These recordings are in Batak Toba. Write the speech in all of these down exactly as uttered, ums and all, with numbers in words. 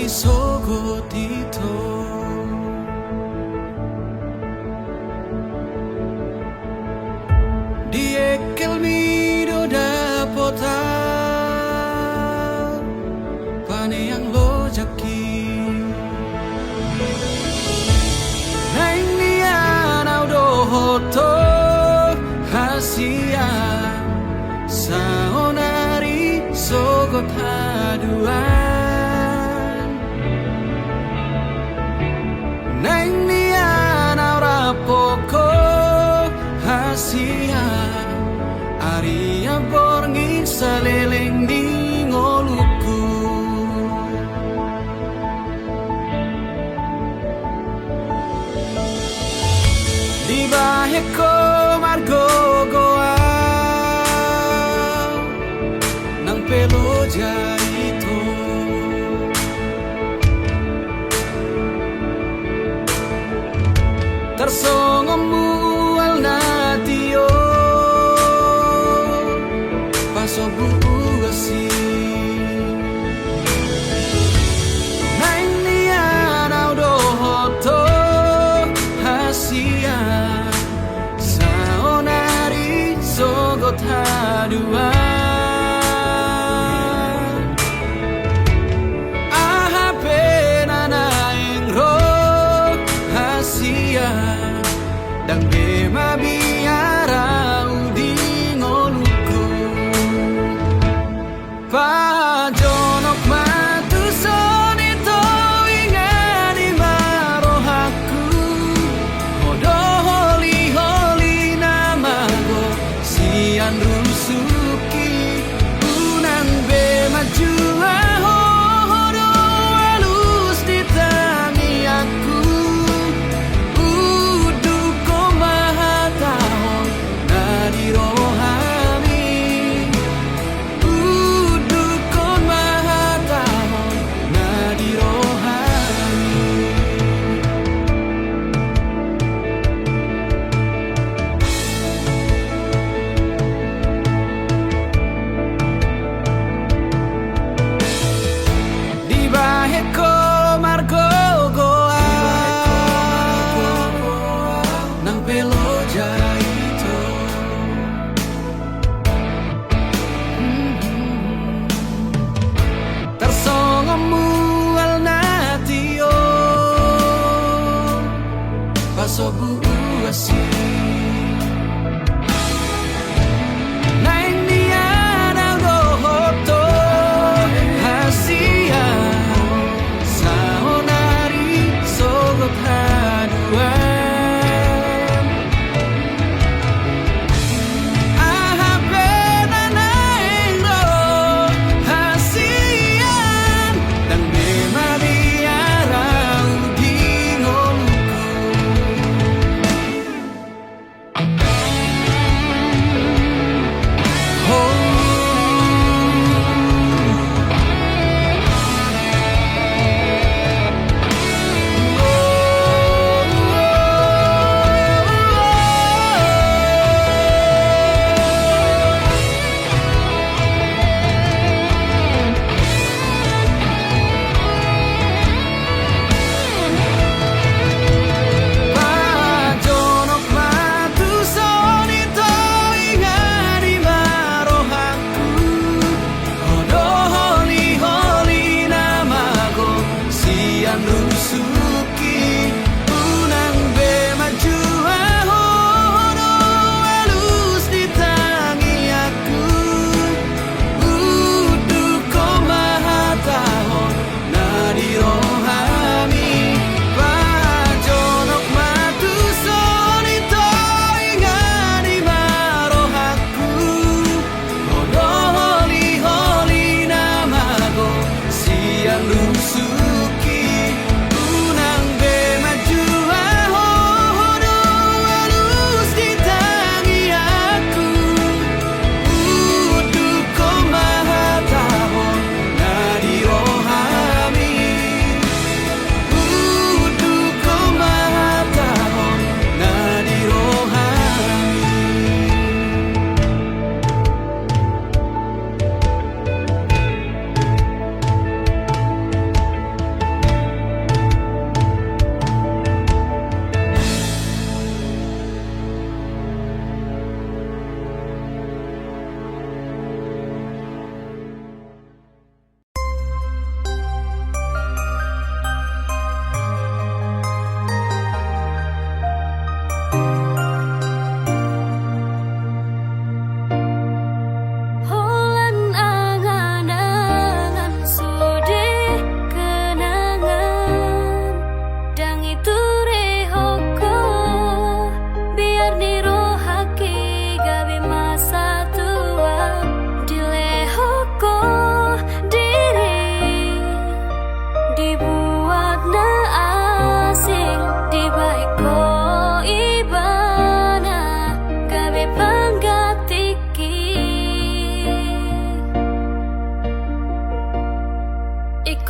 sogot ito. Di engkelmi do dapotan paneang lojangki. Naeng nian au dohot ho hasian, saonari sogot haduan. Naeng nian au rap ho hasian, arian borngin saleleng ni ngolungku. Dibahen ho margogoan nang pe loja ito. Tarsongon mual na tio pasombu asi. Naeng nian au dohot ho hasian, saonari sogot haduan.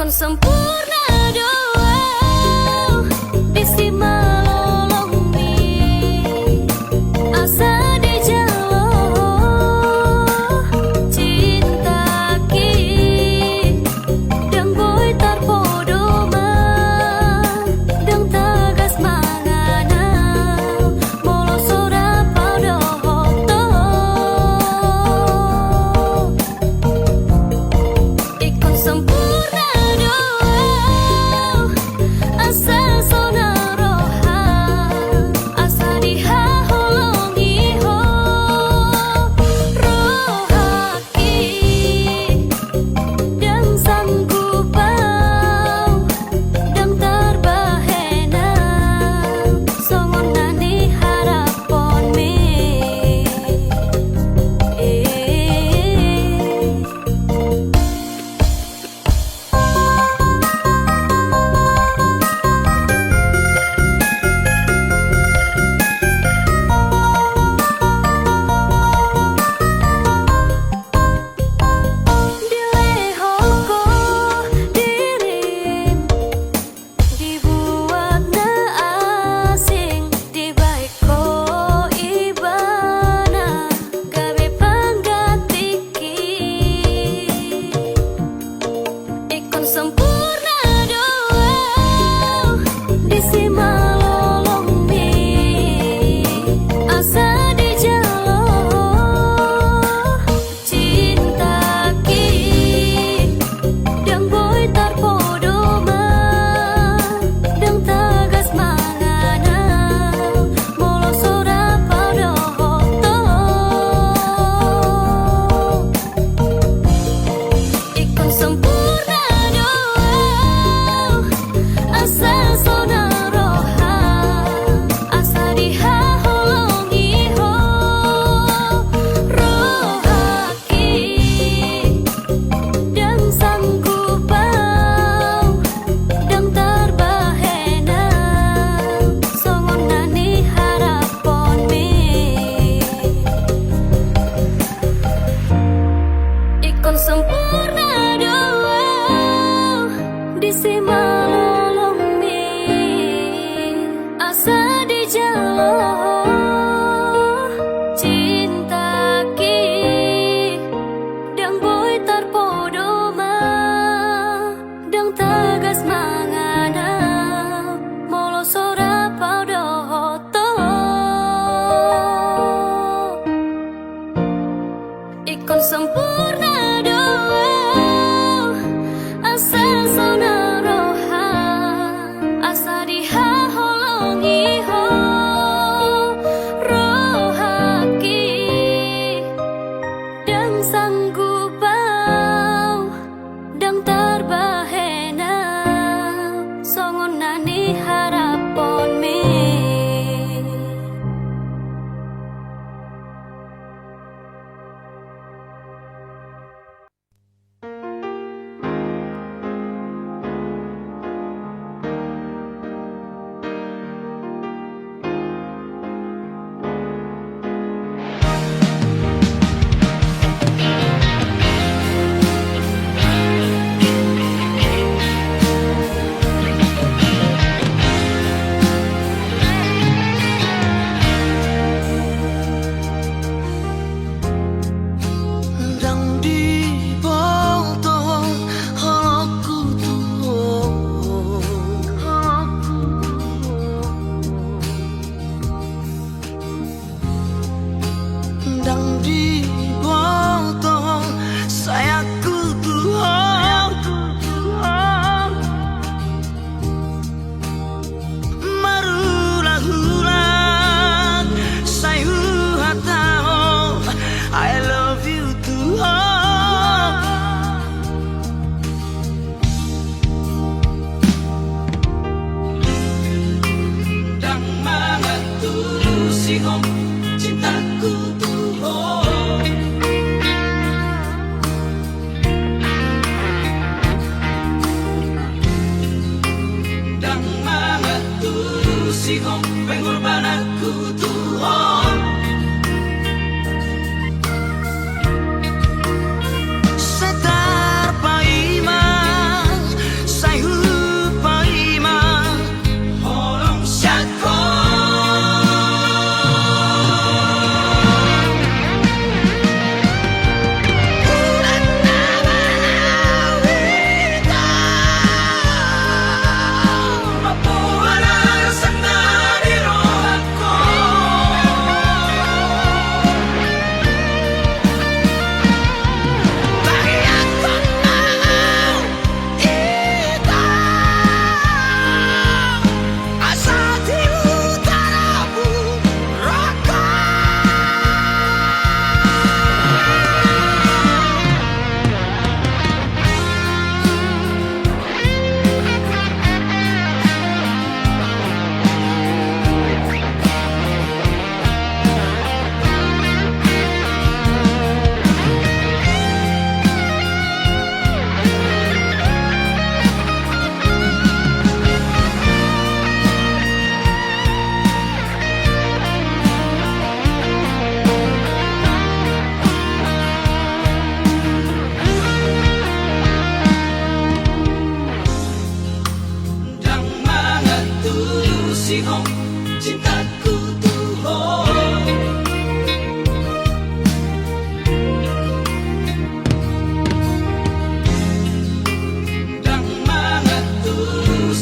Sempurna do au disi malolongmi, asa dijalo cintaki. Ndang boi tarpodo ma, ndang tagas mangan au, molo so rap au dohot ho. Ingkon sempurna do au, asa so na roha, asa dihaholongi ho rohangki. Ndang sanggup au, ndang tarbahen au, songon na niharaphonmi. Dilehon ho dirim, dibuat na asing, dibahen ho ibana gabe panggantingki. Ingkon sempurna do au disi malolongmi, asa dijalo cintaki. Ndang boi tarpodo ma, ndang tagas mangan au, molo so rap au dohot ho. Ingkon sempurna do au, asa so na roha, asa dihaholongi ho rohangki. Ndang sanggup au, ndang tarbahen au, songon na niharaphonmi. Ingkon sempurna do au disi malolongmi, asa dijalo cintaki. Ndang boi tarpodo ma, ndang tagas mangan au, molo so rap au dohot ho. Ingkon sempurna do au, asa so na roha, asa dihaholongi ho rohangki. Ndang sanggup au, ndang tarbahen au, songon na niharaphonmi.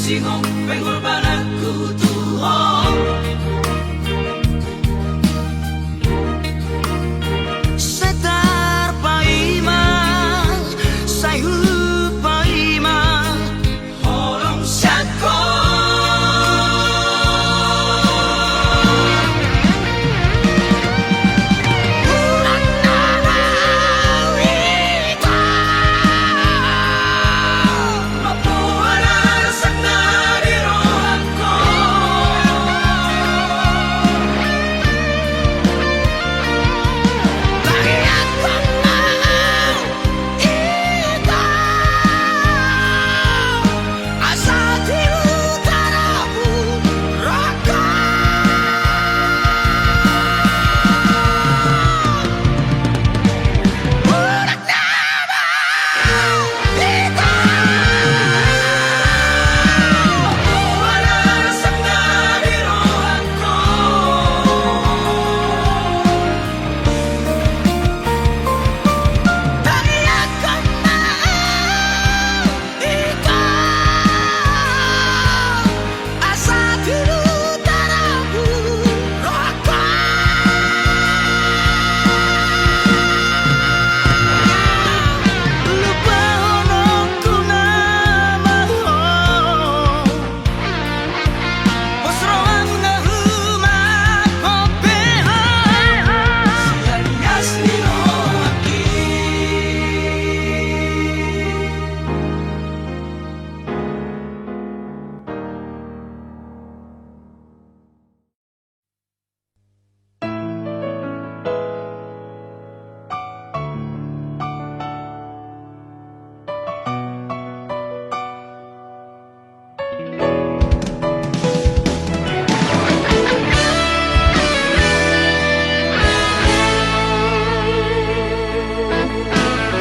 Sihompe ngolbananku tu ho. Sai tarpaima, sai hupaima, holong sian ho.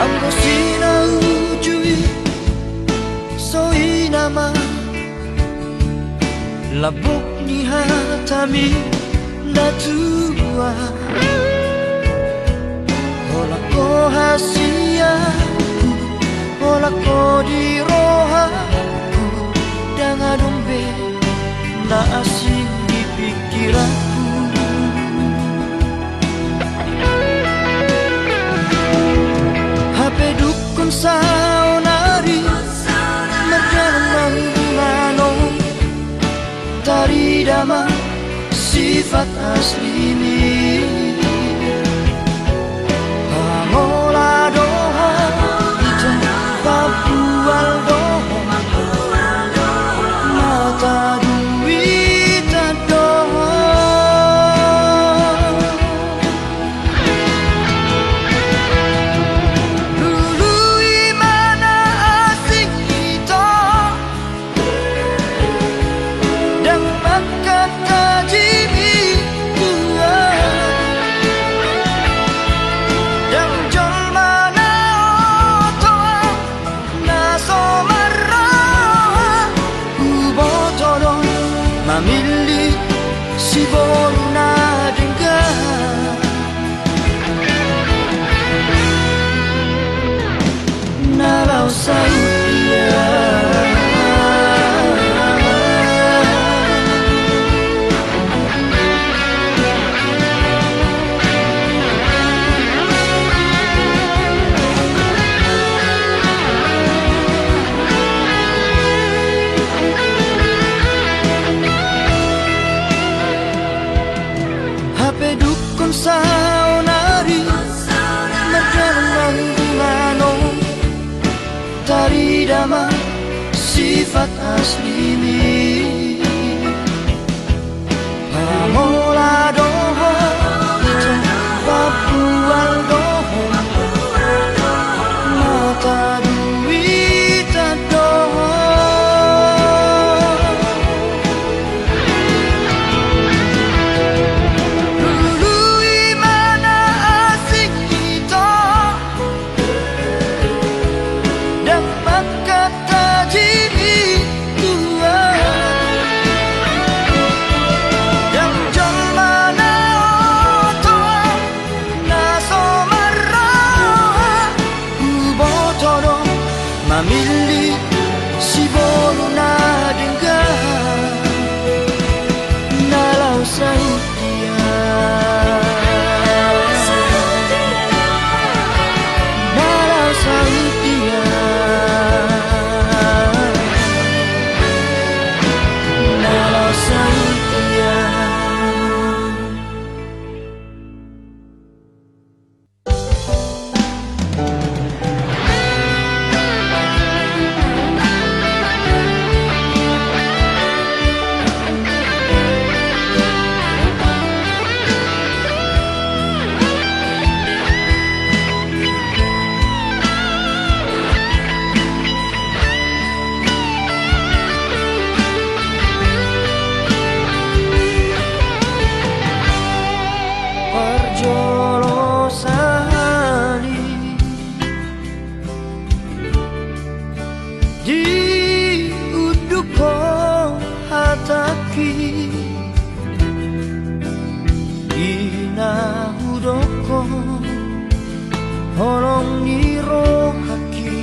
Anggo sinauju i so i nama lambok ni hatami natuatua. Holan ho hasianku, holan ho di rohangku, ndang adong be na asing di pingkiranku. Hape dungkon saonari mardalan ma hubungan on, tarida ma sifat aslimi. Pamola do ho, ito, pabual do ho, mata duitan do ho. Lului ma na asing ito, ndang mangkatai Tuhan. Ndang jolma na oto na so marroha, huboto do mamillit siboru na denggan. Na laos saut ia. Hape dungkon saonari mardalan ma hubungan on, tarida ma sifat aslimi. Pamola do ho, ito, pabual do ho, mata duitan do ho. Lului ma na asing ito, ndang mangkatai Tuhan. Saut ia, molo saut ia. Parjolo sahali di unduk ho hatangki, di na hudok ho holong ni rohangki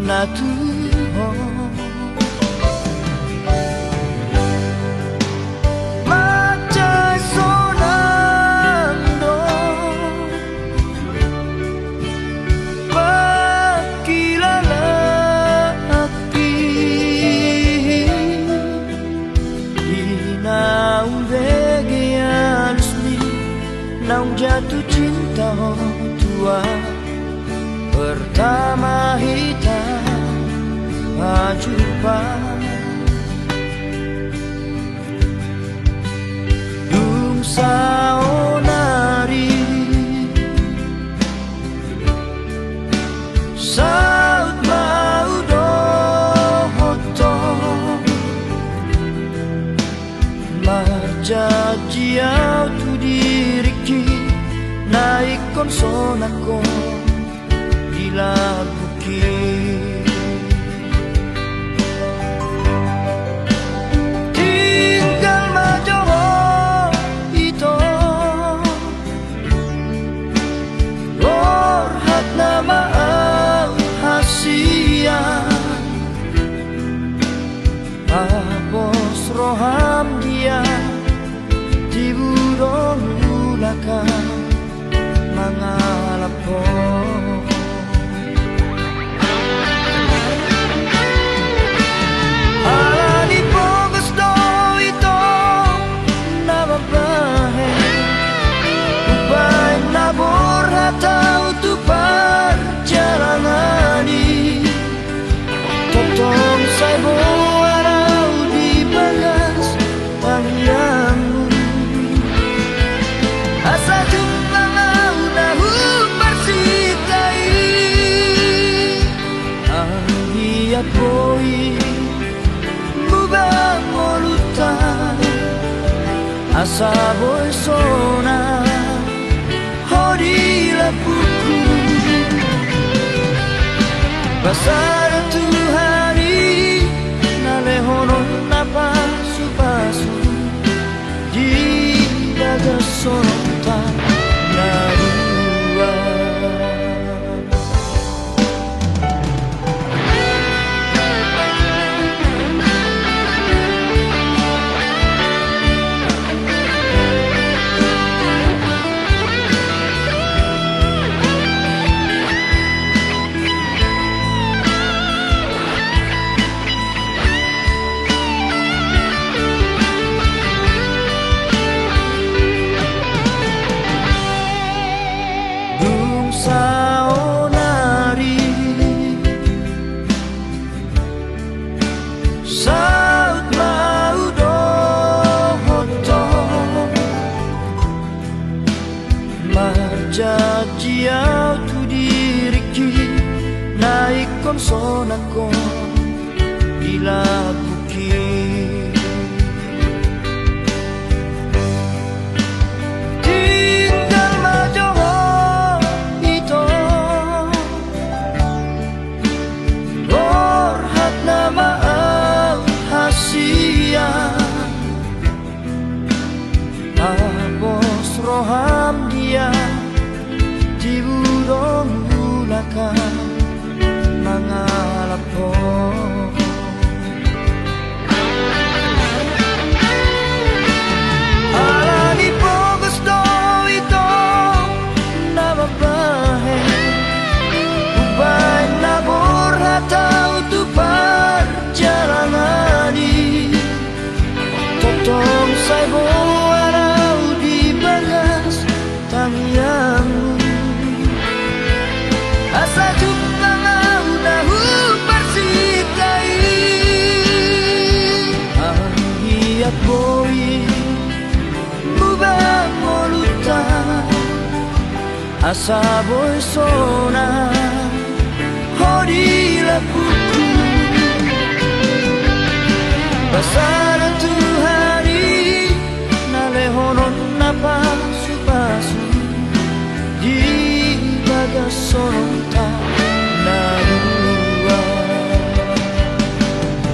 na tu ho. Mansai sonang do pangkilalaanki, di na umbege alusmi naung jatuh cinta ho tu au pertama hita pajumpa. Dung saonari saut ma hudokhon ho, marjanji au tu diringki na ingkon sonang ho di lambungki. Tinggal ma jo ho ito, borhat nama au hasian, pos roham dia tibu do mulak au mangalap ho. Ala ni pogos do ito na mambahen, umbahen na borhat au tu parjalanan i. Tongtong sai boan au di bagas tangiangmu, asa jumpang au na huparsinta i. Anggiat boi muba ngolunta, asa boi sonang ho di lambungku. Pasada Tuhan i na lehonon na pasupasu di bagas holongta na dua. Dung saonari saut ma hudokhon ho, marjanji au tu diringki na ingkon sonang ho di lambungki. Tinggal ma jo ho ito, borhat nama au hasian, pos roham dia tibu do mulak au mangalap ho. Asa boi sonang ho di lambungku. Pasada Tuhan i na lehononna pasupasu di bagas holongta na dua.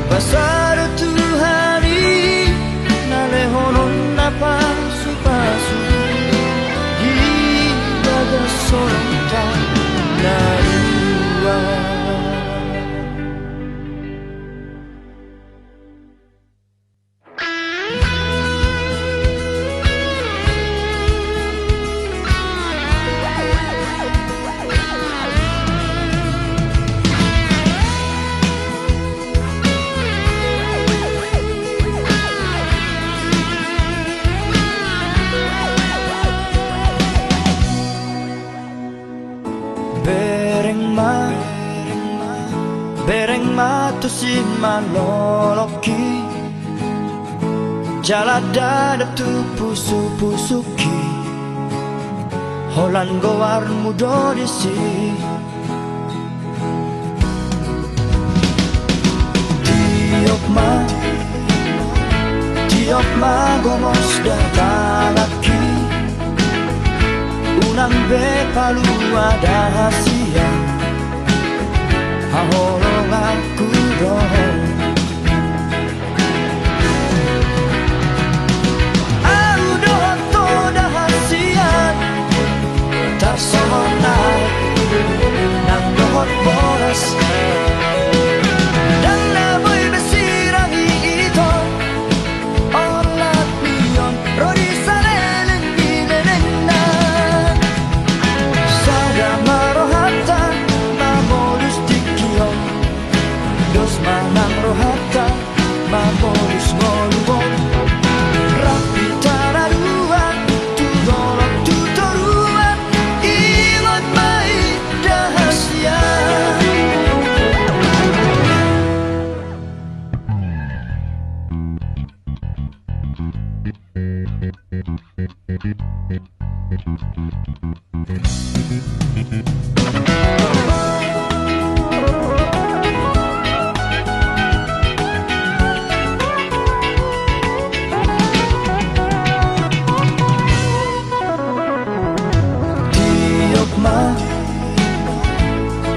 Pasada Tuhan i na lehononna pasupasu di bagas holongta na dua. Bereng ma, bereng ma tusi malolongki, jala dadap tu pusupusungki, holan goarmu do disi. Tiop ma, tiop ma gomos da tanganki, unang be palua da hasian haholonganku do ho. Ahu dohot ho da hasian, tarsongon aek nang dohot boras. Ndang na boi be sirang i ito, olat ni on ro di saleleng ni lelengna. Sada ma rohanta mamolus tingki on, dos ma nang rohanta mamolus ngolu on. Rap hita na dua tu dolok tu toruan, ingot ma i da hasian. Tiop ma,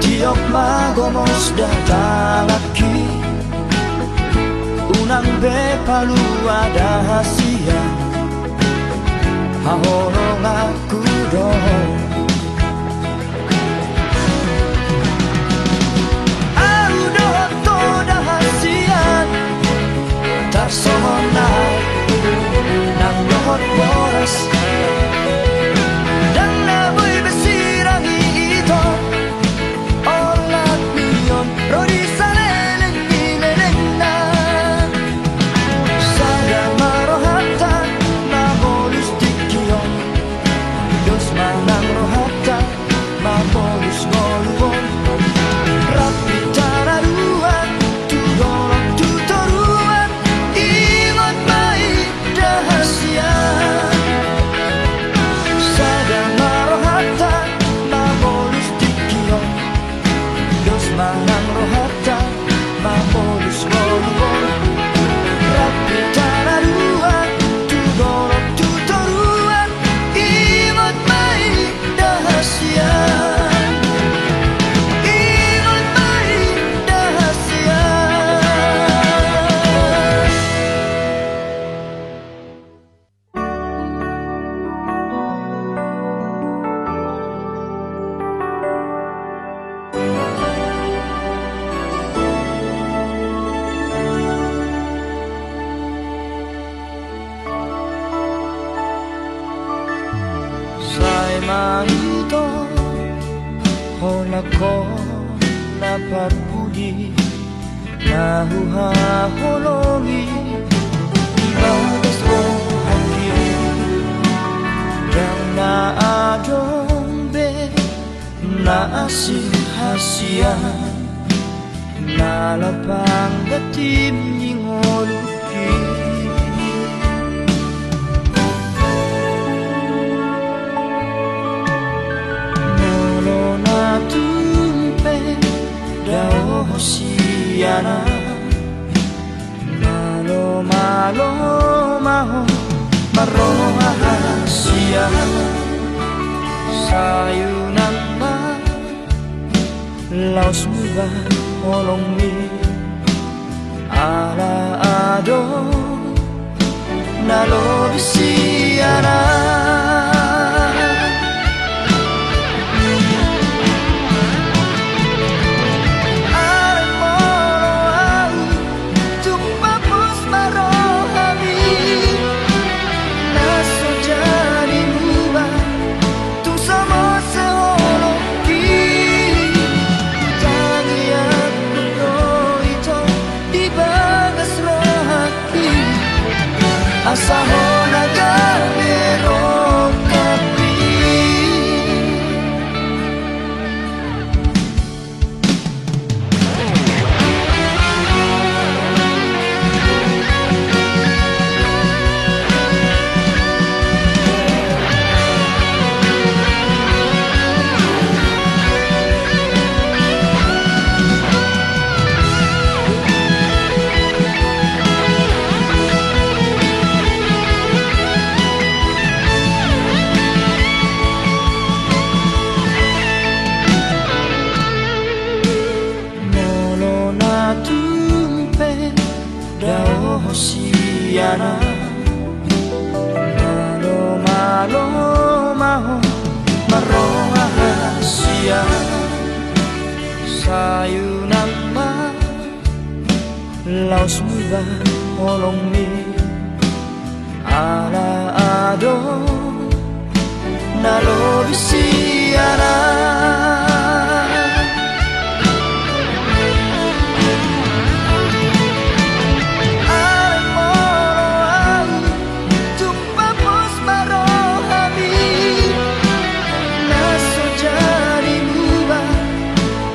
tiop ma gomos da tanganki, unang be palua da hasian haholonganku do ho. Ahu dohot ho da hasian, tarsongon aek nang dohot boras. Ndang na boi be sirang i ito, olat ni on ro di saleleng ni lelengna. Sada ma rohanta mamolus tingki on, dos ma nang rohanta mamolus ngolu on. Rap hita na dua tu dolok tu toruan, ingot ma i da hasian. Sada ma rohanta mamolus tingki on, dos ma nang rohanta mamolus ngolu on. Rap hita na dua tu dolok tu toruan, ingot ma i da hasian. Ingot ma i da hasian. Sai ma ito, holan ho na parpudi na huhaholongi, di bagas rohangki ndang na adong be na asing hasian, na lapang gantim ni ngolungki. Malo, malo ma ho marroha sian sayunanna, laos muba holongmi ala adong na lobi sian an. Alai molo ahu tung pos ma rohami, na so jadi muba tung so mose holongki. Tangiangku do ito di bagas rohangki, asa ho na gabe rongkapmi. Molo na tung pe dao ho sian an, malo, malo ma ho marroha sian sayunanna, laos muba holongmi ala adong na lobi sian an. Alai molo ahu tung pos ma rohami, na so jadi muba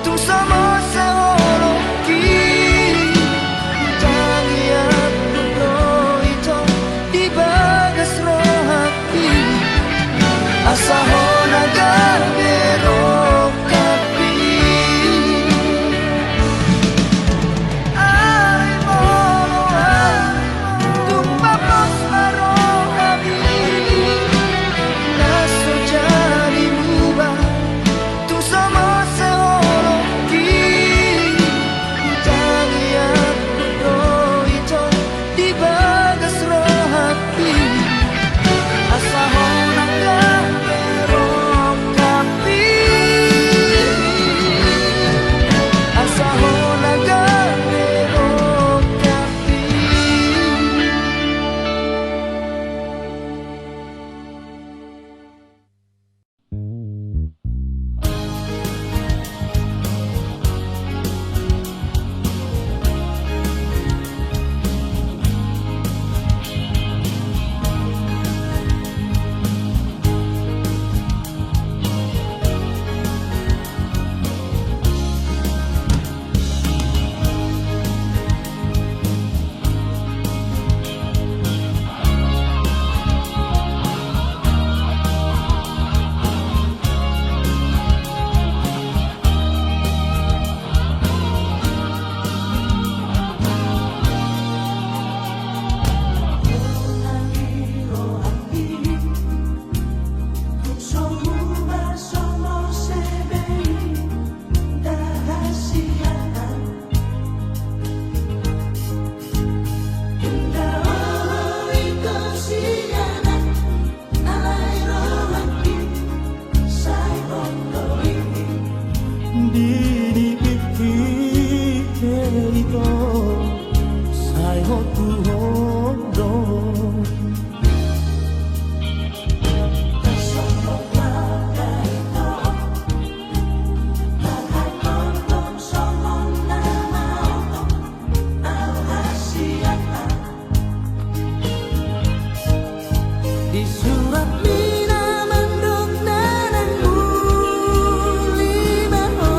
tung so mose holongki. Tangiangku do ito di bagas rohangki, asa ho na gabe rongkapmi. Alai molo ahu tung pos ma rohami, na so jadi muba tung so mose holongki. Tangiangku do ito di bagas rohangki, asa ho na gabe rongkapmi. Asa ho na gabe rongkapmi. Di, di pingkir ito, sai ho tu ho do. Di surat mina mandok na naeng muli ma ho.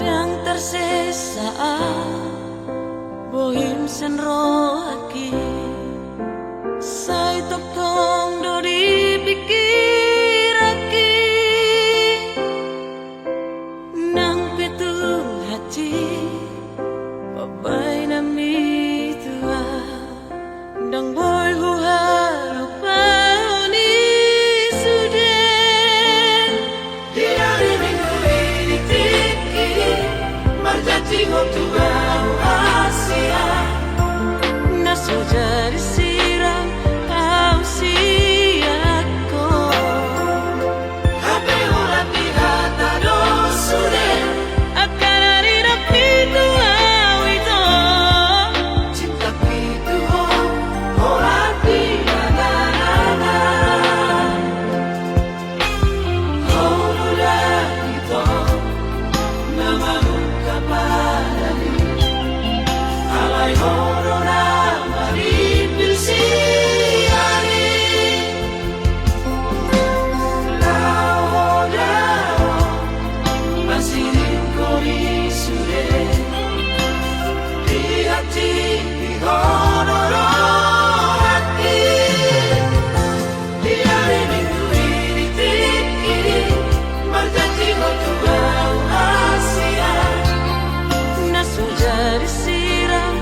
Ndang tarsesa au, bohim sian rohangki, sai tongtong do di pingkiranki. Nang pe tu hansit, mambahen hami tu au. Ndang boi huhalupaon i sude. Di ari Minggu i di tingki, marjanji ho tu au hasian. Na so jadi sirang au sian ho. Hape holan di hata do sude. Angka na ninna pitu au ito. Cinta pitu ho, holan di na na na na. Ho do da ito, na manungkap hami. Alai ho do na marimpir sian i. Laho daon masiring ho di sude. Di hati, di hono do hati. Di ari Minggu i di tingki, marjanji ho tu au hasian. Na so jadi sirang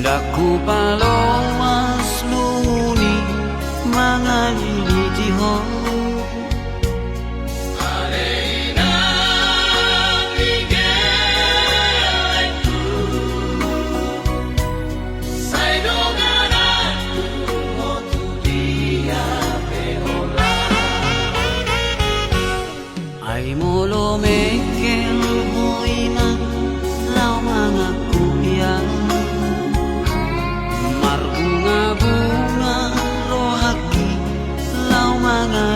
Ndang hupaloas lungun i mangaliliti ho. Ale inang ni gellengku, sai dongananku ho tu dia pe holan. Ai molo mengkel ho inang laho mangaku ia, marbungabunga rohangki laho mangaku.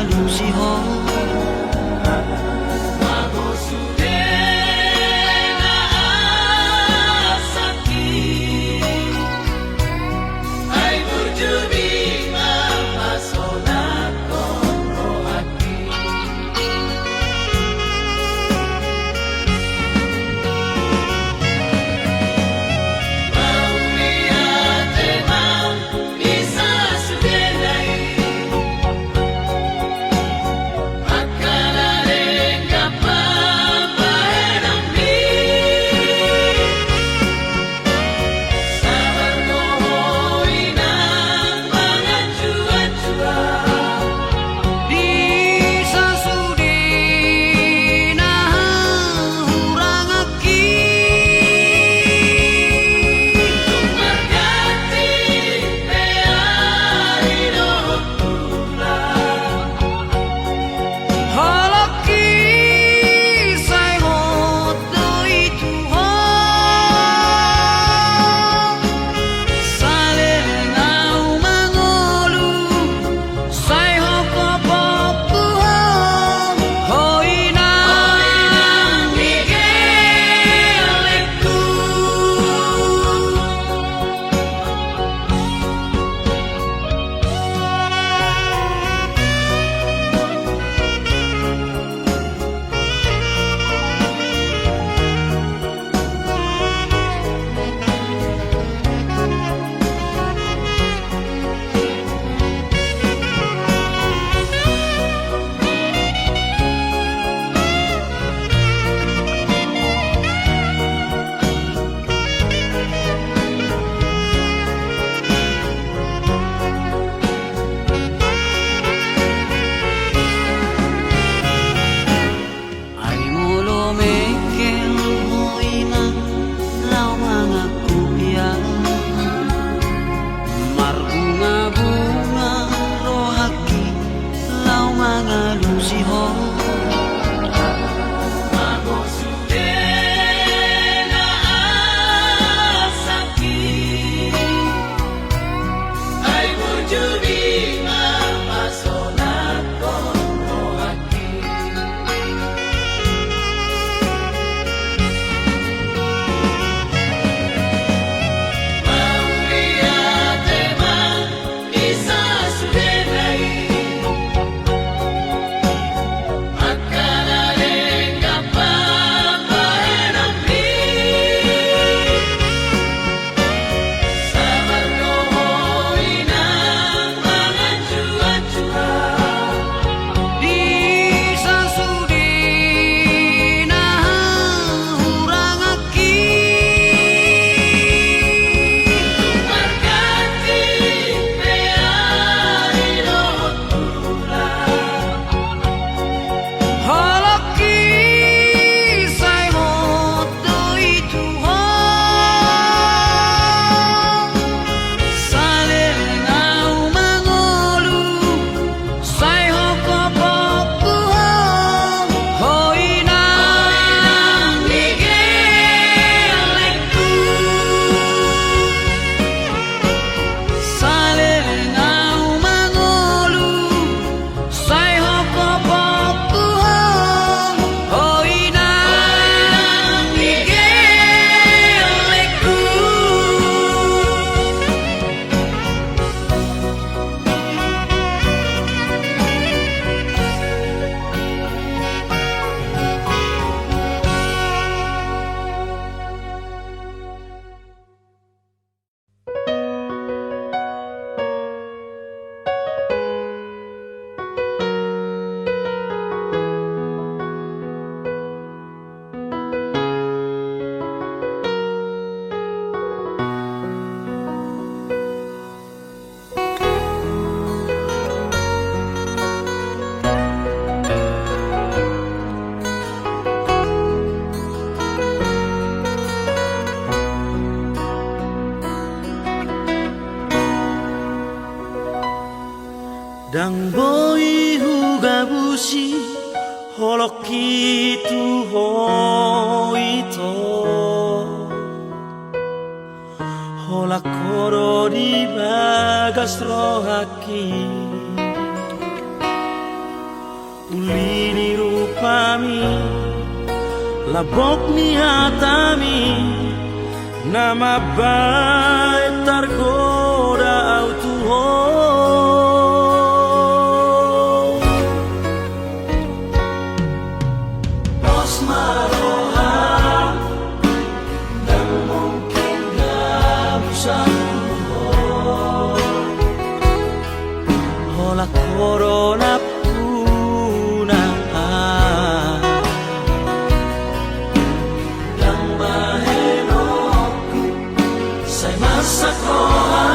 Ndang boi hugabusi holongki tu ho ito. Holan ho do di bagas rohangki. Uli ni rupami, lambok ni hatami, na mambahen targoda au tu ho. Pos ma roham, ndang mungkin gabusan tu ho. Holan ho do nampuna. Ndang bahenonku, sai marsak roha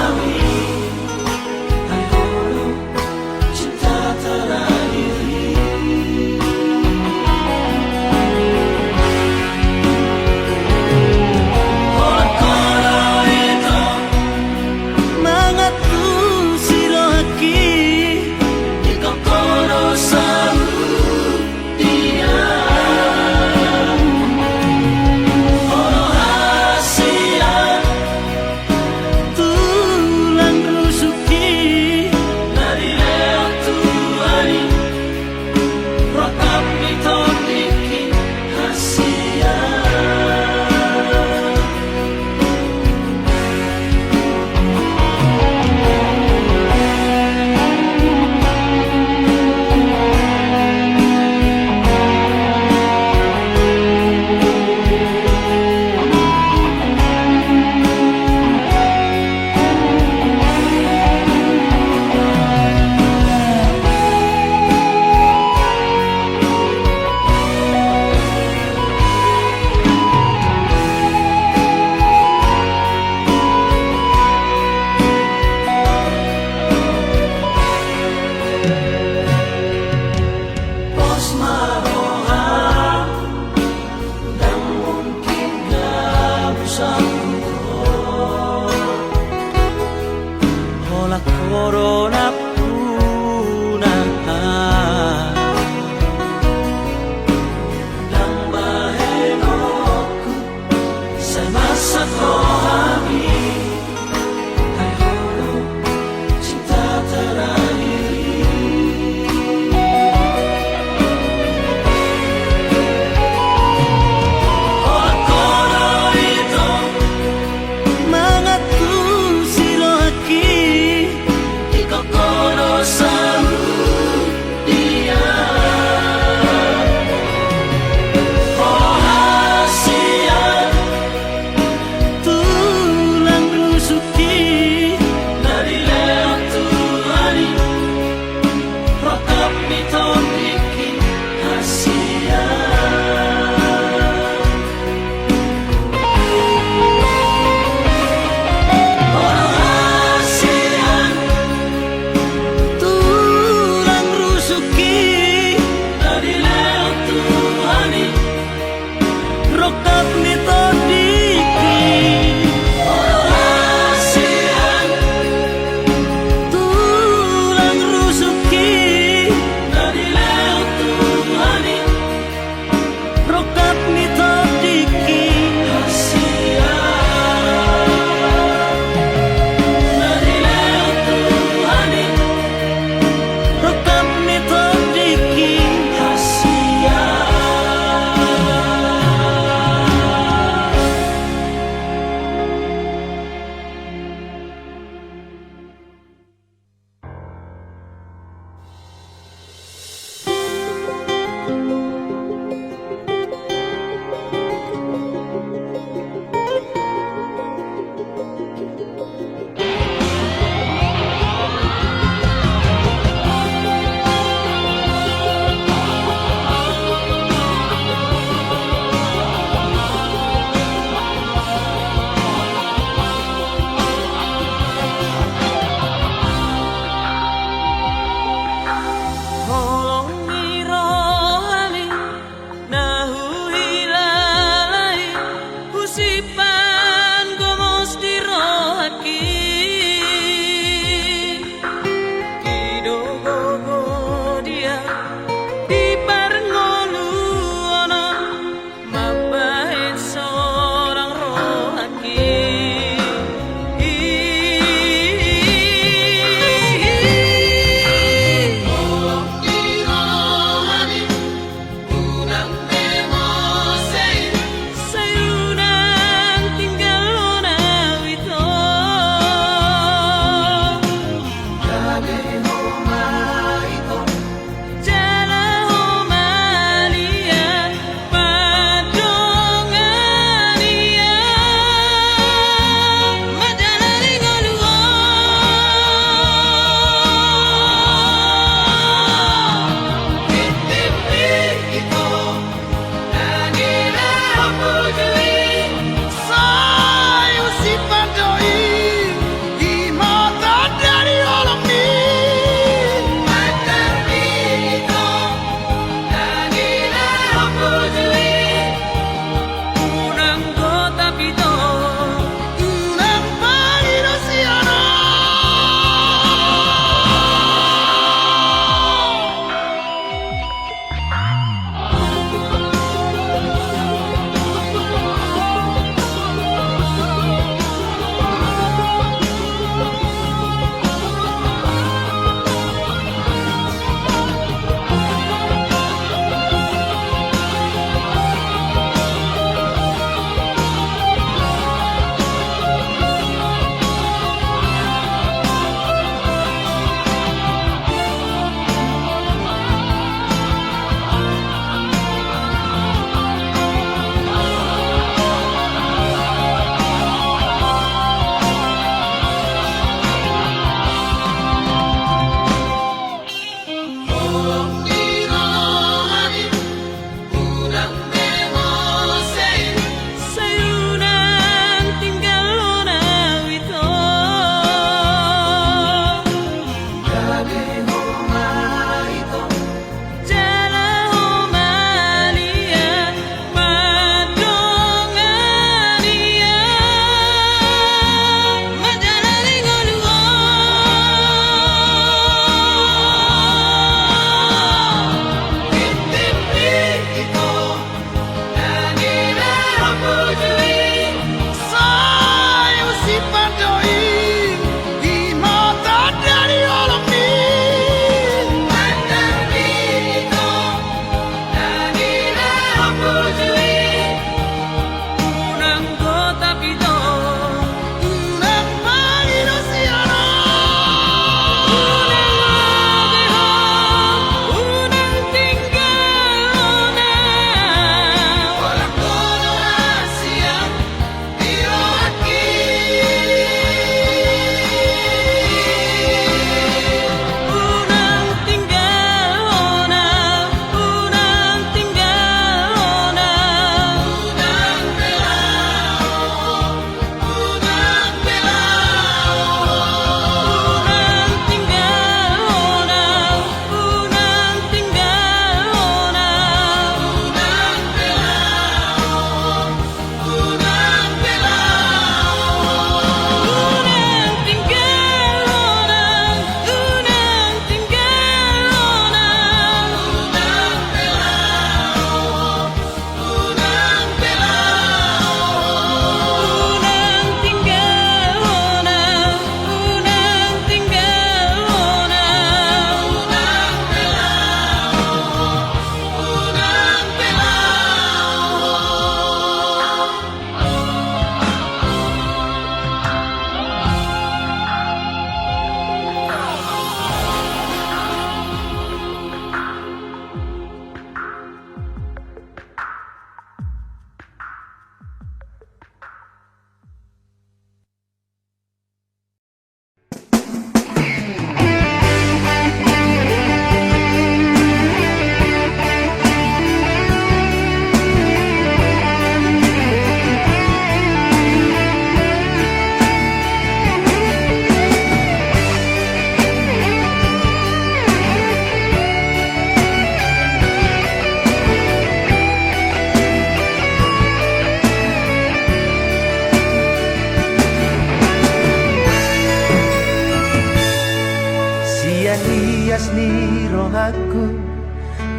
rohangku,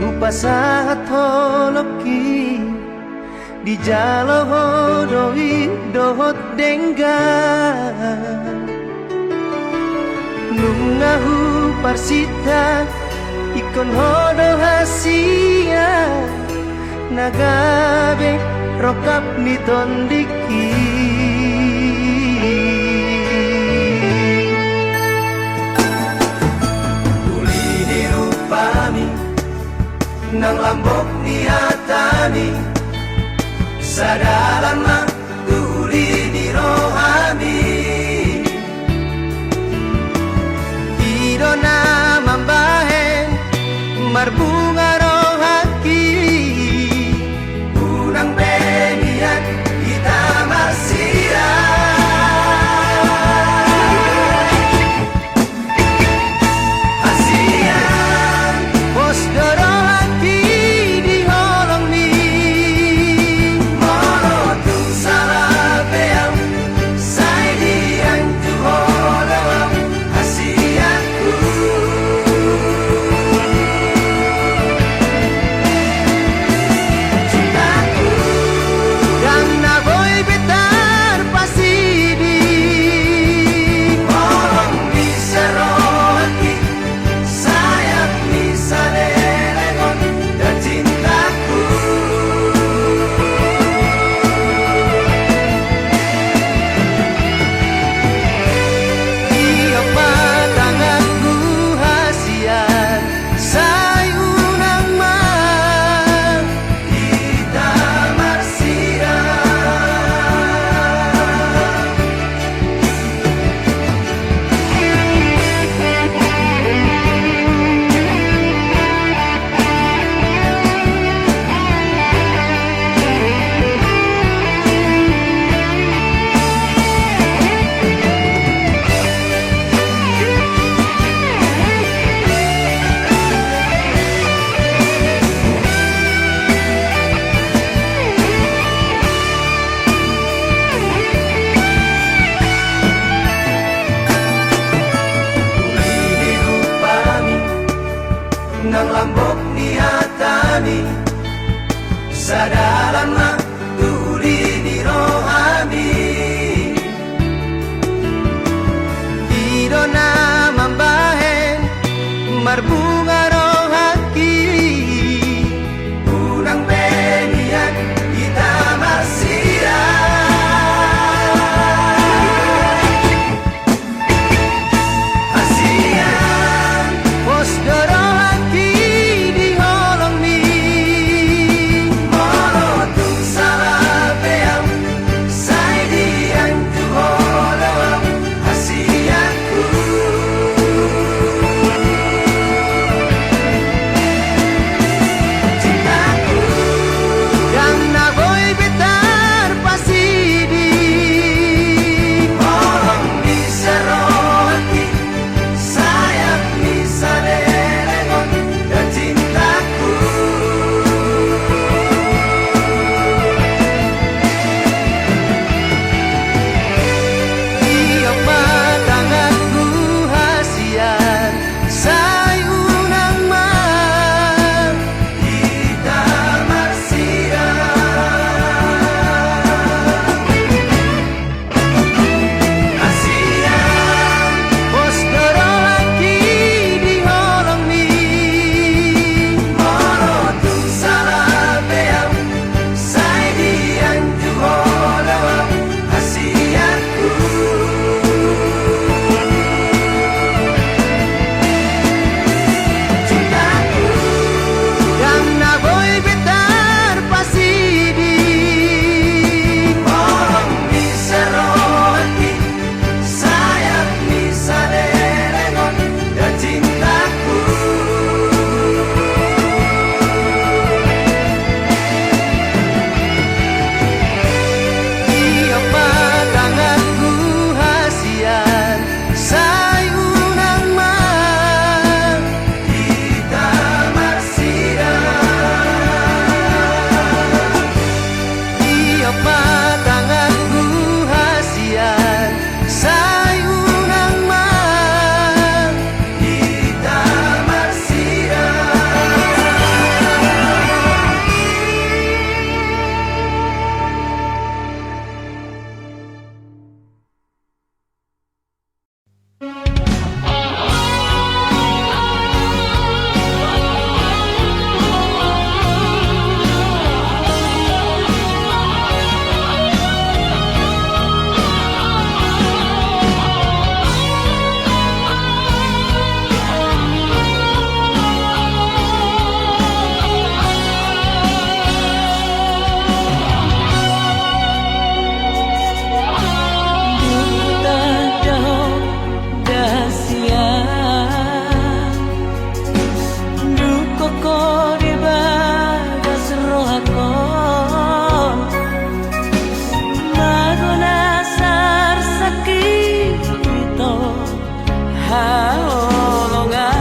hupasahat holongki, dijalo ho do i dohot denggan. Nunga huparsinta ingkon ho do hasian, na gabe rongkap ni tondingki. Uli ni rupami, nang lambok ni hatami, sadalan ma tu uli ni rohami. I do na mambahen marbunga rohangki, unang be nian hita marsirang. Hasian, pos do rohangki di holongmi. Molo tung sala pe au, sai dianju ho do au, hasianku. Cintaku, ndang na boi be tarpasidi. Holong ni sarohangki, sayang ni saleleng on, da cintaku. Tiop ma tanganku hasian, sai unang ma hita marsirang. Uli ni rupami, nang lambok ni hatami, sadalan ma tu uli ni rohami. I do na mambahen marbunga rohangki, unang be nian hita marsirang. Hasian, pos do rohangki di holongmi. Molo tung haholongan.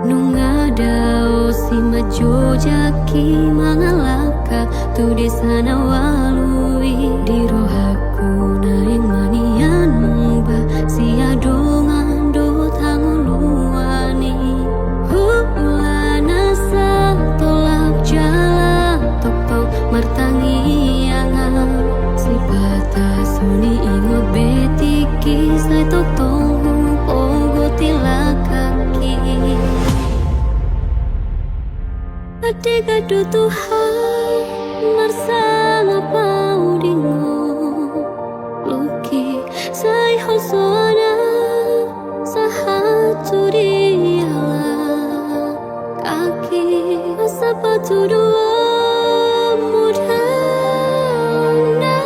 Nunga dao simanjojak i mangalangka tu desa na ualu i, di rohangku naeng ma nian muba sian dongan dohot hangoluan i. Hulana satolap jala tongtong martangiangan, sipata so niingot be tingki, sai tongtong hupogot i langkangki. Andigan do Tuhan marsangap ahu di ngolungki, sai holsoan ahu sahat tu dia langkangki. Asa patuduhonmu dalan na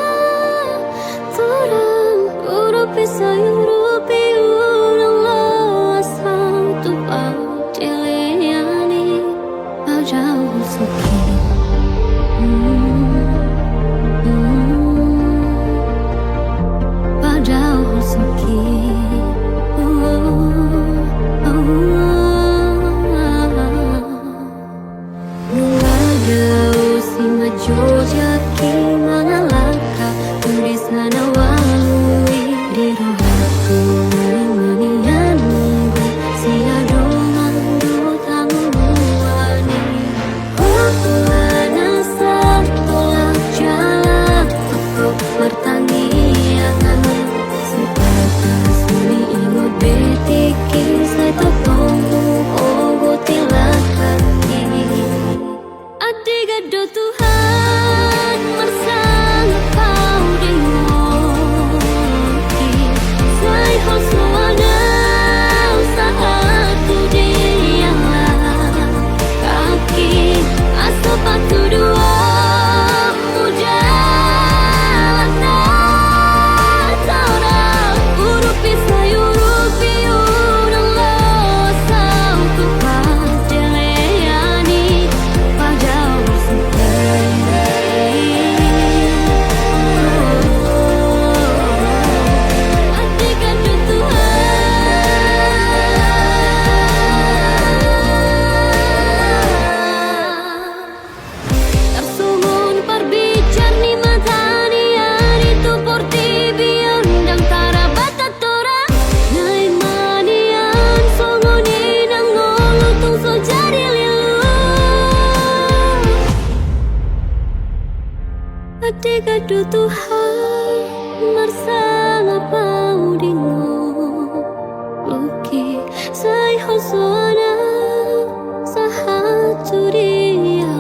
torang, urupi sai urupi, unang loas ahu tu pandelean i. Padahal soki, padahal soki, nunga dao simanjojak i mangalangka tu desa na ualu i, di rohangku naeng ma nian muba sian dongan dohot hangoluan i. Hulana satolap jala tongtong martangiangan, sipata so niingot be tingki, sai tongtong hupogot i langkangki. Andigan do Tuhan marsangap ahu di ngolungki, sai holsoan ahu sahat tu dia langkangki. Asa patuduhonmu dalan na torang, urupi sai urupi, unang loas ahu tu pandelean i. Padahal soki, andigan do Tuhan. Tarsongon parbincar ni mata ni ari tu portibi on, ndang tarbatas torang, naeng ma nian songon i nang ngolu tung so jadi lilu. Andigan do Tuhan marsangap ahu di ngolungki, sai holsoan ahu sahat tu dia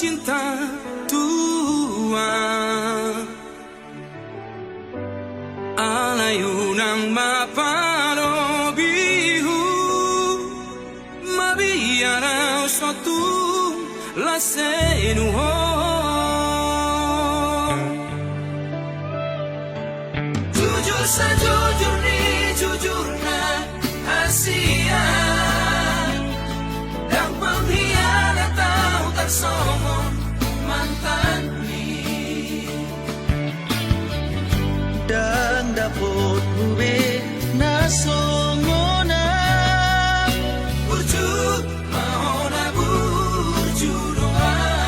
Cinta Tuhan. Alai unang ma palobi Ho, mabiar Ho so tung las sinuhot. Jujur sajujur ni jujurna, hasian, ndang pengkhianat Ho tarsongon mantanmi. Ndang dapotmu be na songon ahu. Burju ma hona, burju do ahu.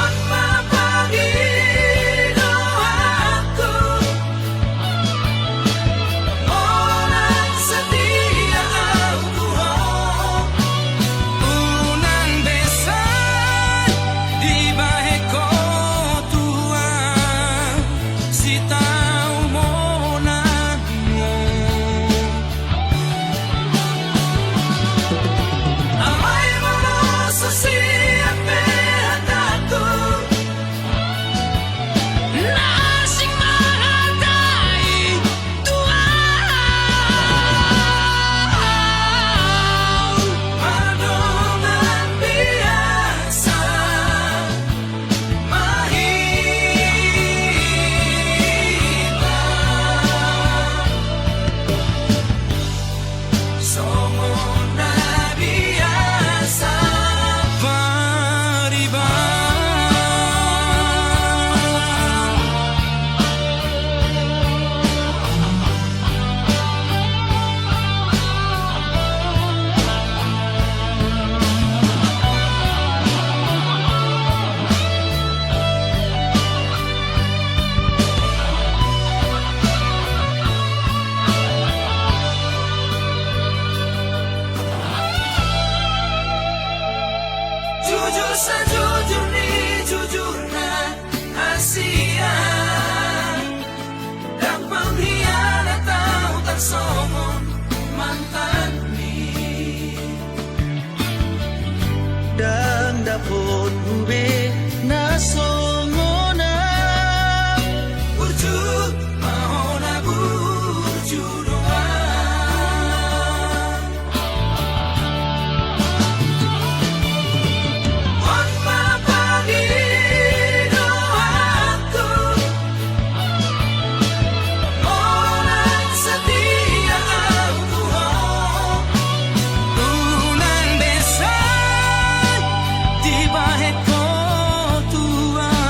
On ma pangidoanku, unang setia ahu tu Ho. Unang be sai dibahen Ho Tuhan sitau monanmu. Alai molo so siap pe hatangku, na asing ma hata i tu ahu. Pardongan biasa ma hita. Songon na biasa pariban. Jujur sajujur ni jujurna, hasian, ndang pengkhianat Ho tarsongon mantanmi. Ndang dapotmu be na songon ahu. Burju ma hona, burju do ahu. On ma pangidoanku, unang setia ahu tu Ho. Unang be sai dibahen Ho Tuhan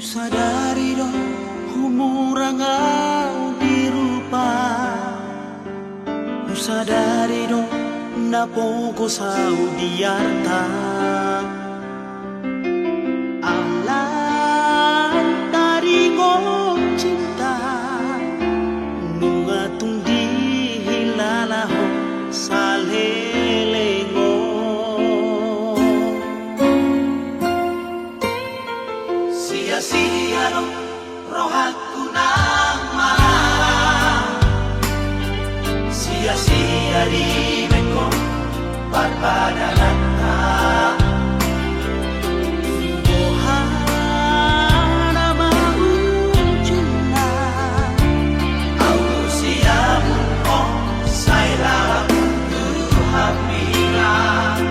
Sadari do humurang au di rupa, husadari do na pogos au di arta. Alai taringot cinta, nunga tung dihilala ho saleleng on. Sia-sia do rohangku nang malarang, sia-sia dibahen ho parpadananta. Boha nama ujungna, au do siamun ho, sai laho tu hambirang.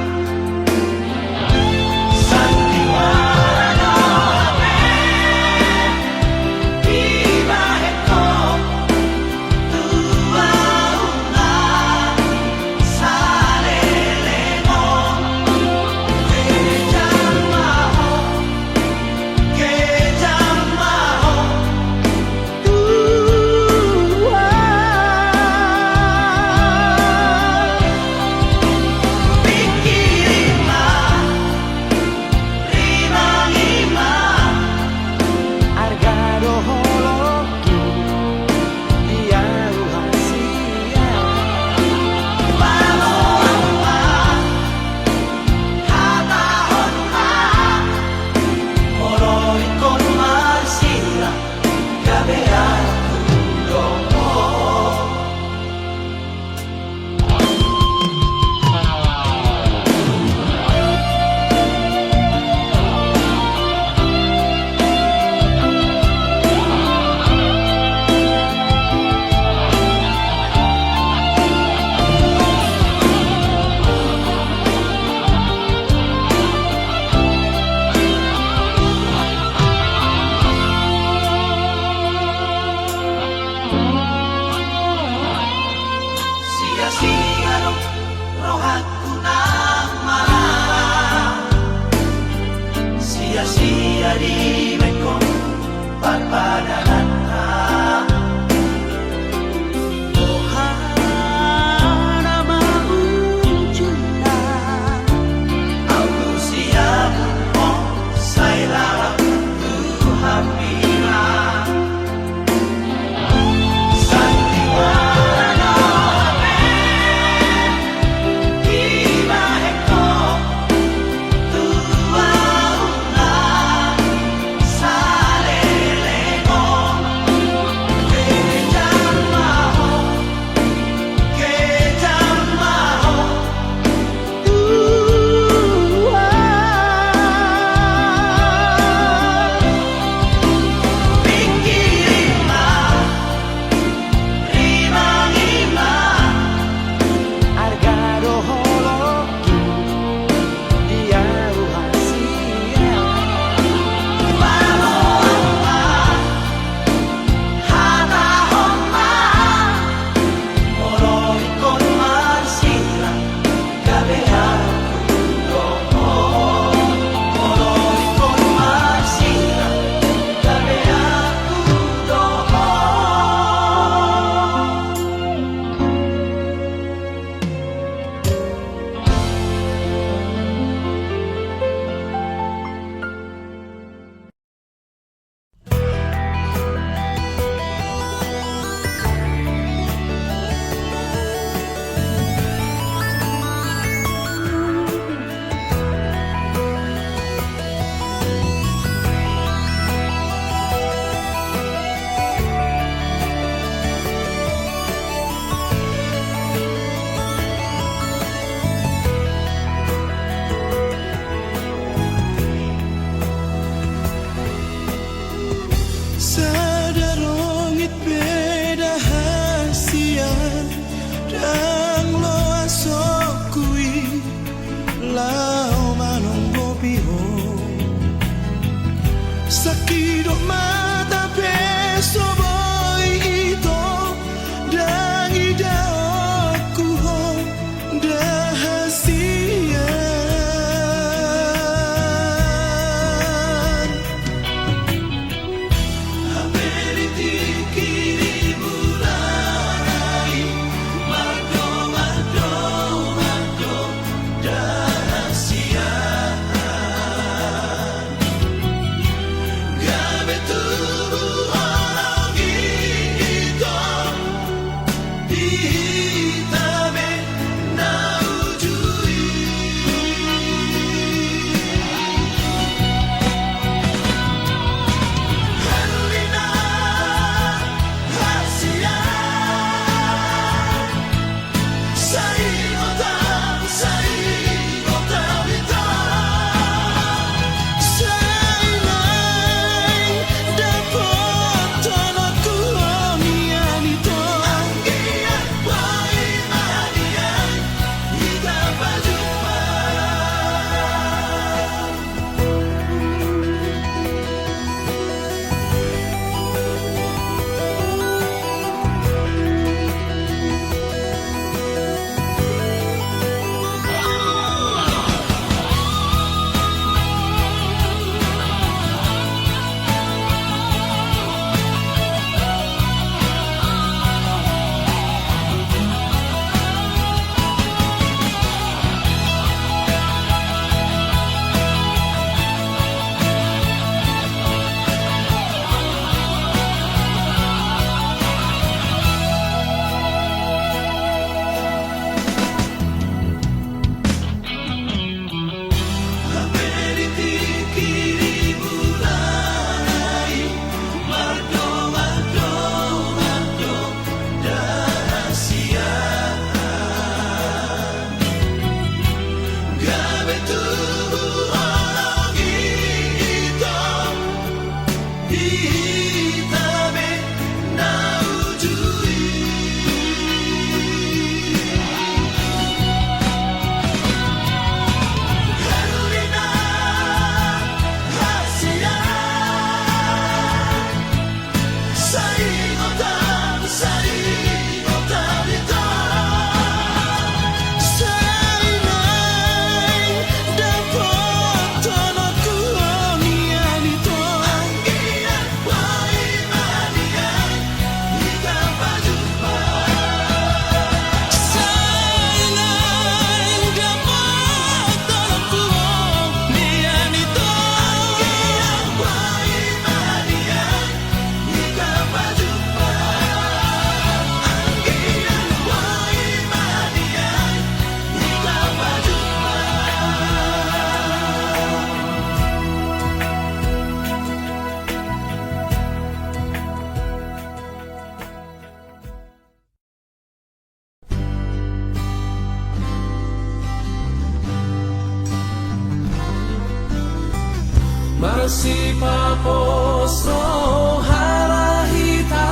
Marsipapos roha ra hita,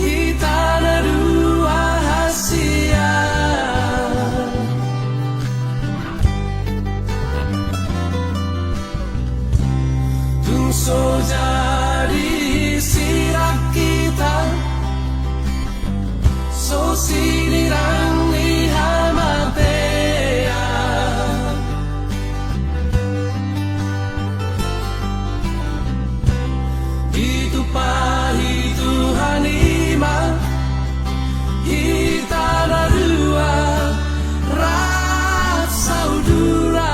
hita na dua hasian. Tung so jadi sirang hita, so sinirang ni hamatean. Ditumpahi Tuhan i ma hita na dua rap sauduran.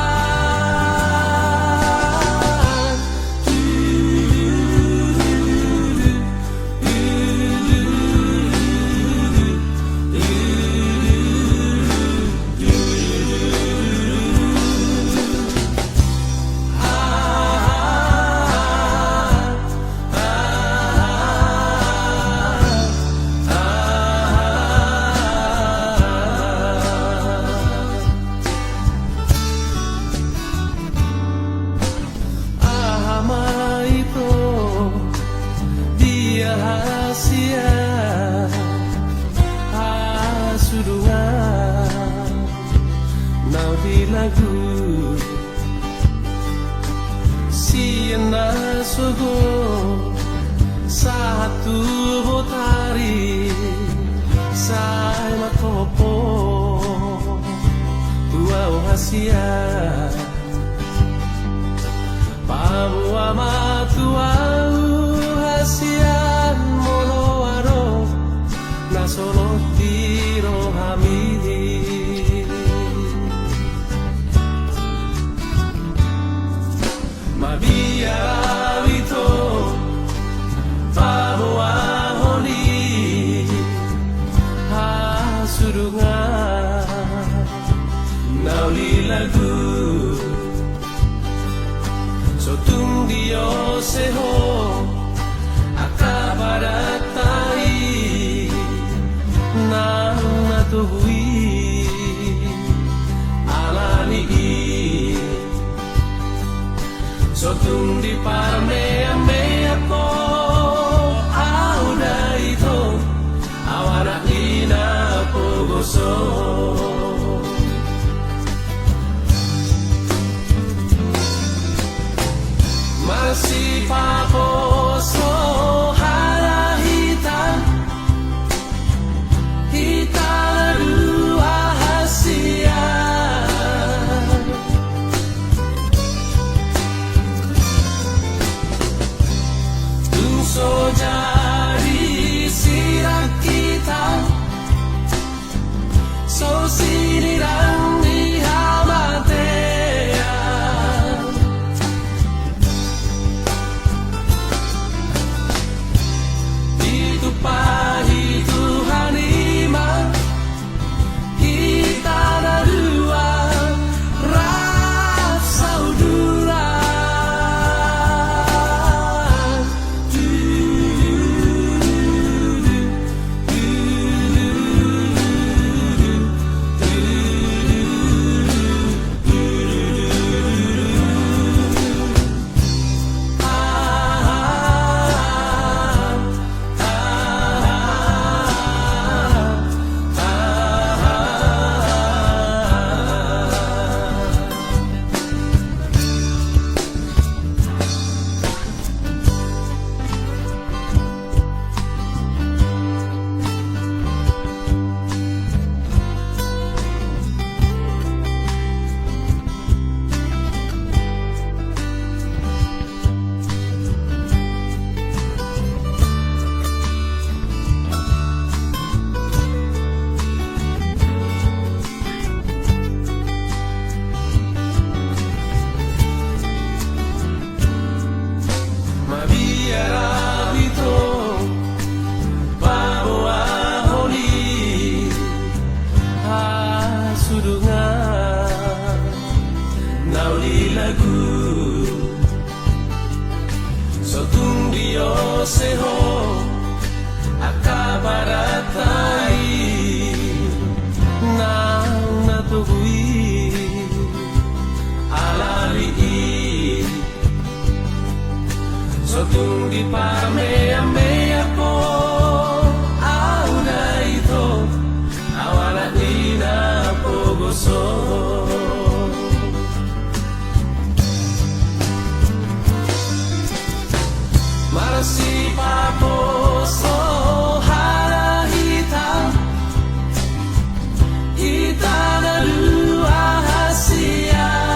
Aha ma ito, dia hasian hasudungan na uli lagu? Sian na sogot sahat tu botari, sai mangkophop tu ahu hasian. Paboa ma tu ahu hasian molo adong na solot di rohami. Mabiar ahu ito paboahon i hasudungan na uli lagu. So tung diose ho angka parhata i nang na togu i, alani i so tung diparmeammeam ho ahu da ito, ahu anak ni na pogoso. Marsipapos roha ra hita, hita na dua hasian. Tung so jadi sirang hita, so sinirang ni hamatean. Ditumpahi Tuhan i ma hita na dua rap sauduran. Mabiar ahu ito paboahon i hasudungan na uli lagu. So tung diose ho angka parhata i nang na togu i, alani i Tung dipameamea ho au na ito, au anak ni na pogoso. Marsipaposo hana hita, hita na dua hasian.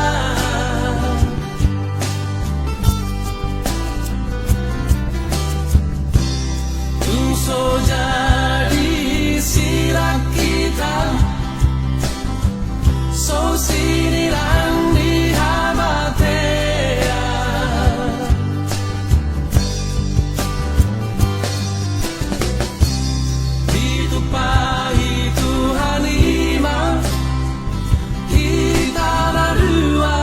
Tung so jadi sirang hita, so sinirang ni hamatean. Ditumpahi Tuhan i ma hita na dua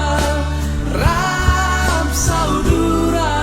rap saudara.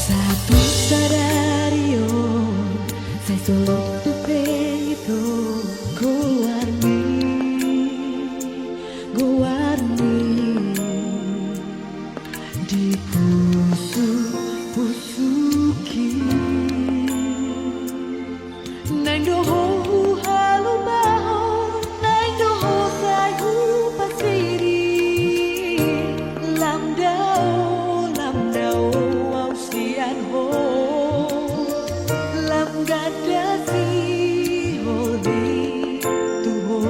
Sahat tu sadari on, sai so lobi tu pe ito goarni, goarni di pusuk, pusuk i. Naeng do ho huhalumahon, naeng do ho sai hupasiri. Lam dao, lam dao au sian ho, lam ganda sihol i tu ho.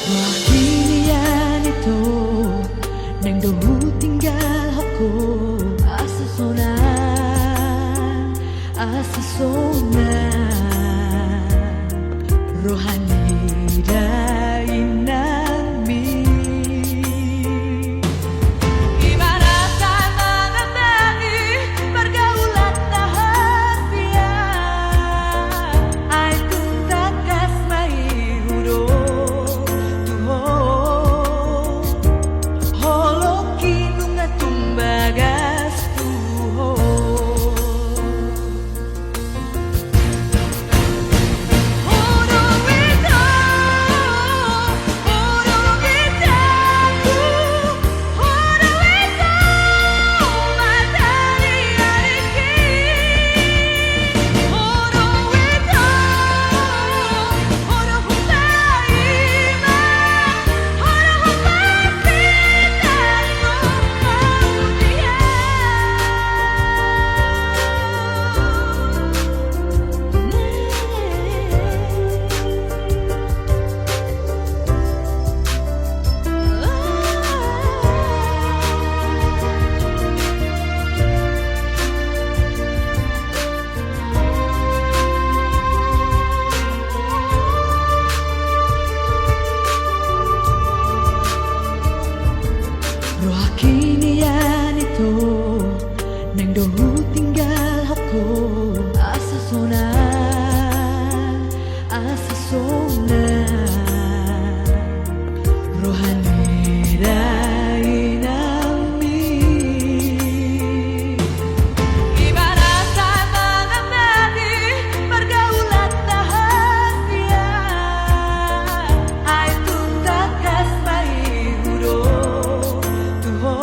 Rohangki nian ito, naeng do hutinggalhon ho, asa sonang, asa sonang roha ni dainangmi. Ima na sai mangambati pergaulan na hasian, ai tung tangkas ma i hudok tu ho. Holongki nunga tung bagas tu ho. Rohangki nian ito, naeng do hutinggalhon ho, asa sonang, asa sonang roha ni dainangmi. Ima na sai mangambati pergaulan na hasian, ai tung tangkas ma i hudok tu ho.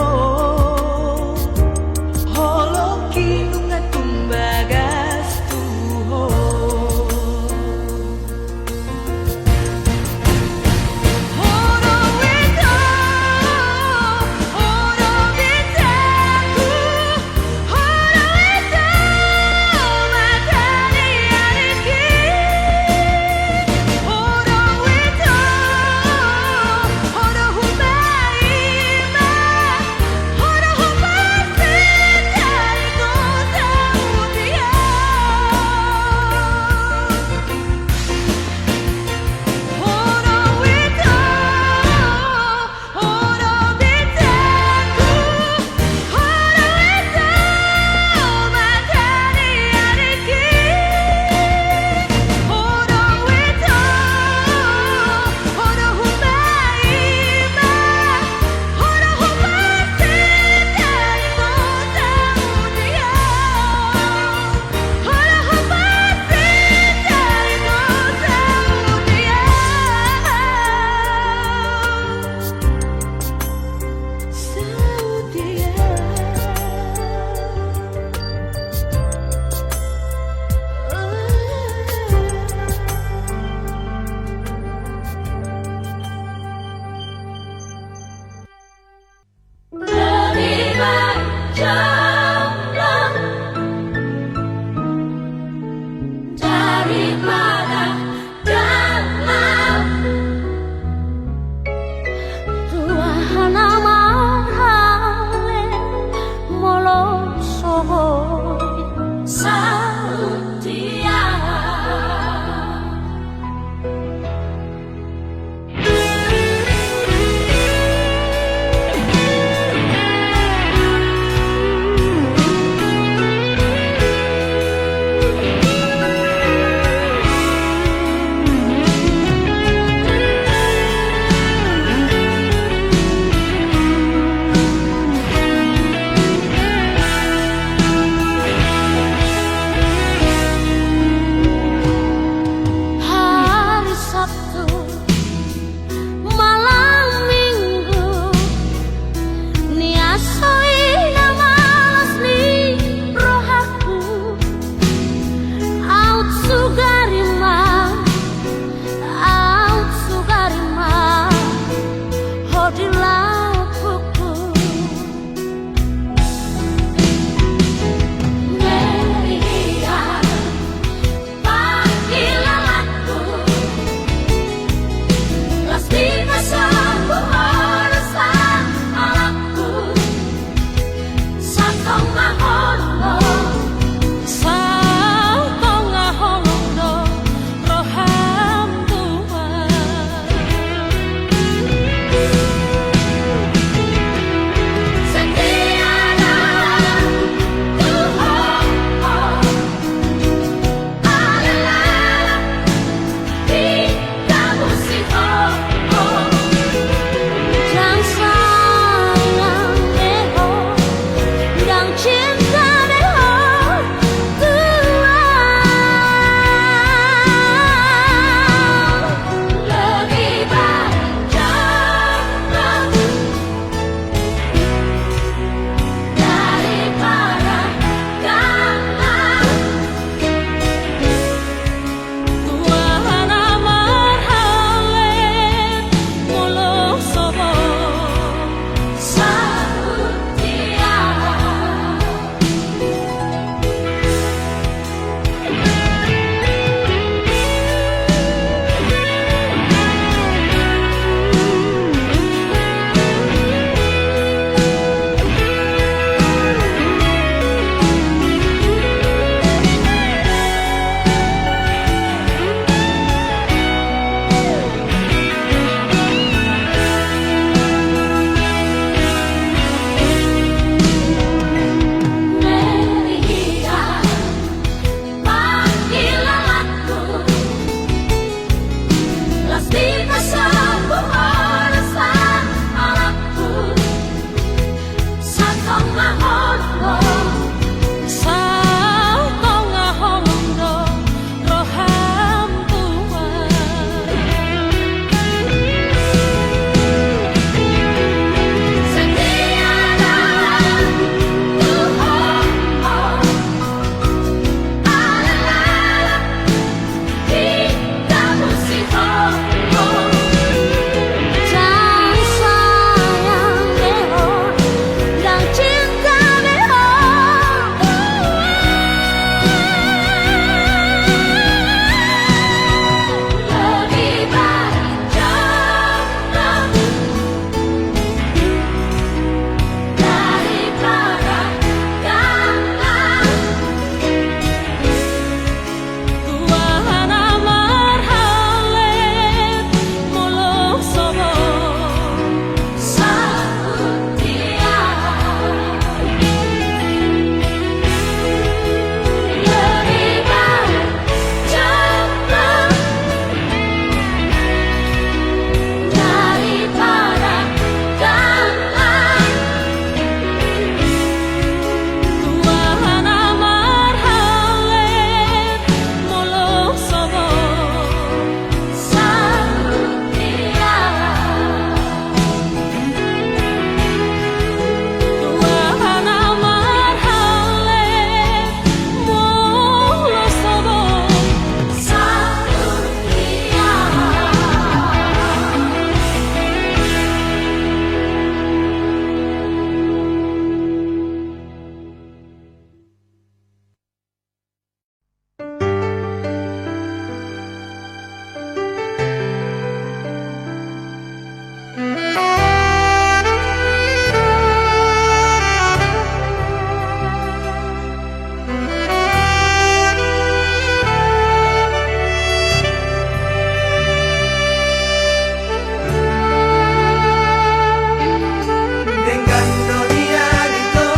Denggan do nian ito,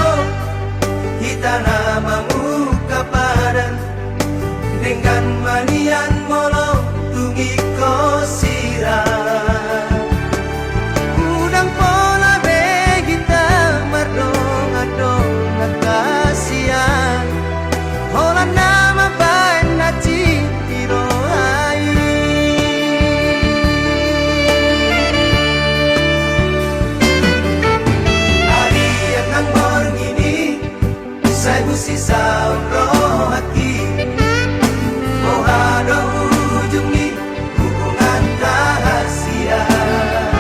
hita na mamungka padan, denggan ma nian molo tung ingkon sirang. Unang pola be hita mardongan-dongan hasian, holan na mambaen na cinta di roha i. Arian nang borngin i, sai busi saut rohangki, boha do ujung ni hubungan ta hasian.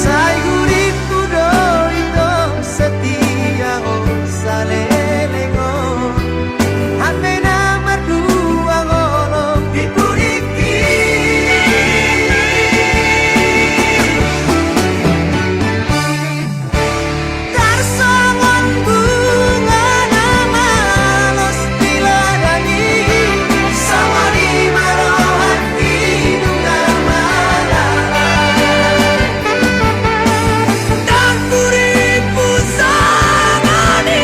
Sai hulithu do ito setia on saleleng on, hape na mardua holong di pudingki. Tarsongon bunga na malos di ladang i, songon i ma rohangki nunga malae. Ndang huripu songon i.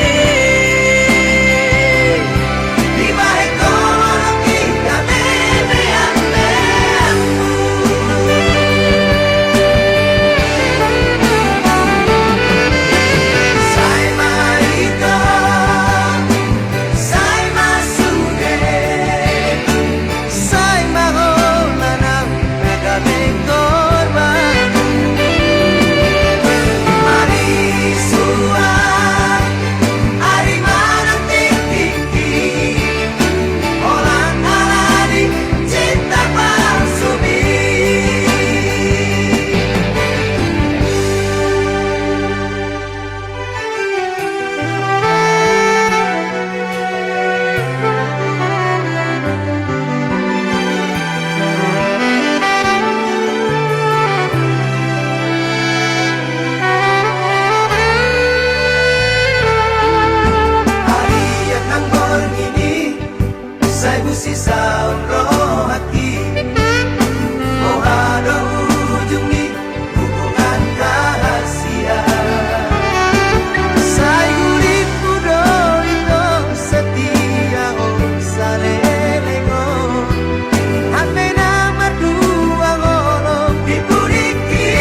Arian nang borngin i, sai busi saut rohangki, boha do ujung ni hubungan ta hasian. Sai hulithu do ito setia on saleleng on, hape na mardua holong di pudingki.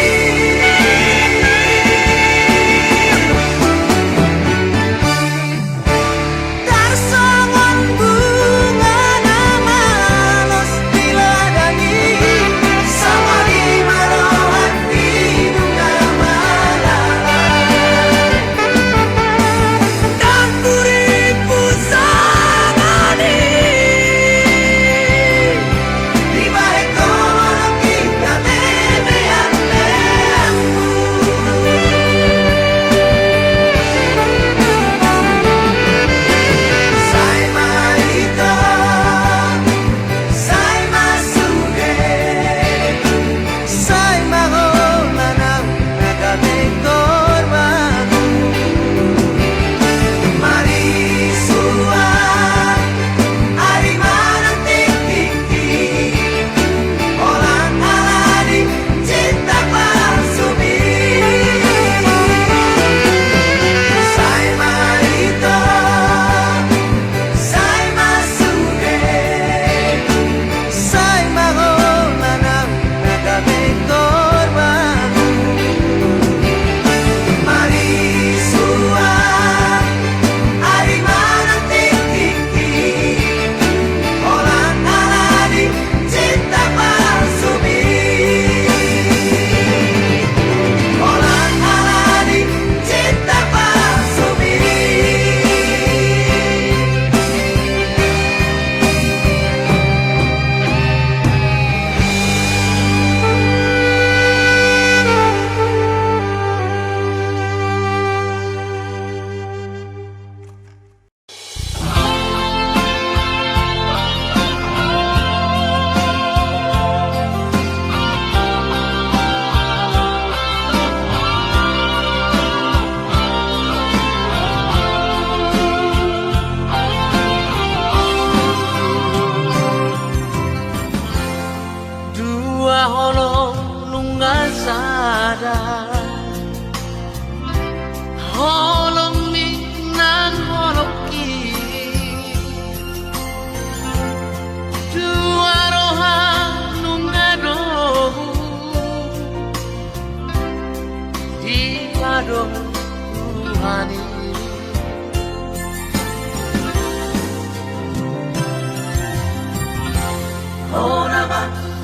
Hona ma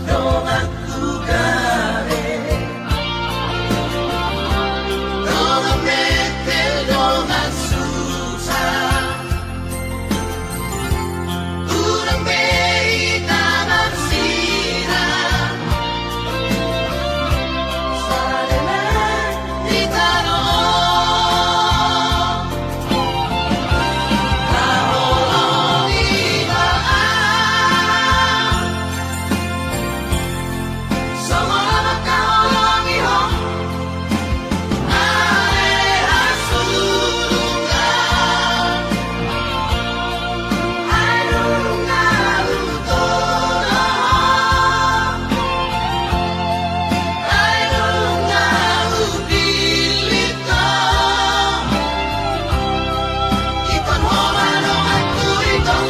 donganku gabe, dongan metel, dongan susa. Unang be hita marsilang, sada ma hita do. Taholongi ma au. Songon na mangkaholongi ho. Ale hasurungan, ai nunga hutolong, ai nunga hupillit ho. Ingkon ho ma donganku, ingkon.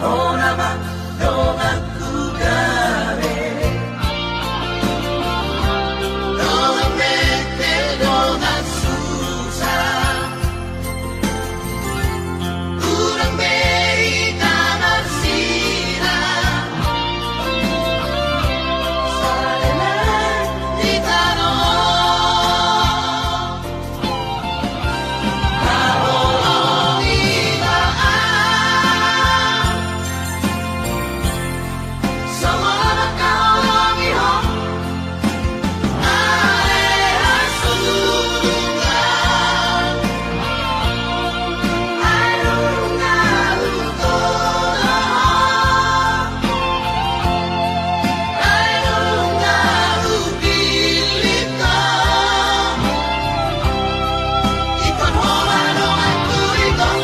Hona ma donganku gabe, dongan metel, dongan susa. Unang be hita marsilang, sada ma hita do. Taholongi ma au. Songon na mangkaholongi ho. Ale hasurungan, ai nunga hutolong, ai nunga hupillit ho. Ingkon ho ma donganku, ingkon.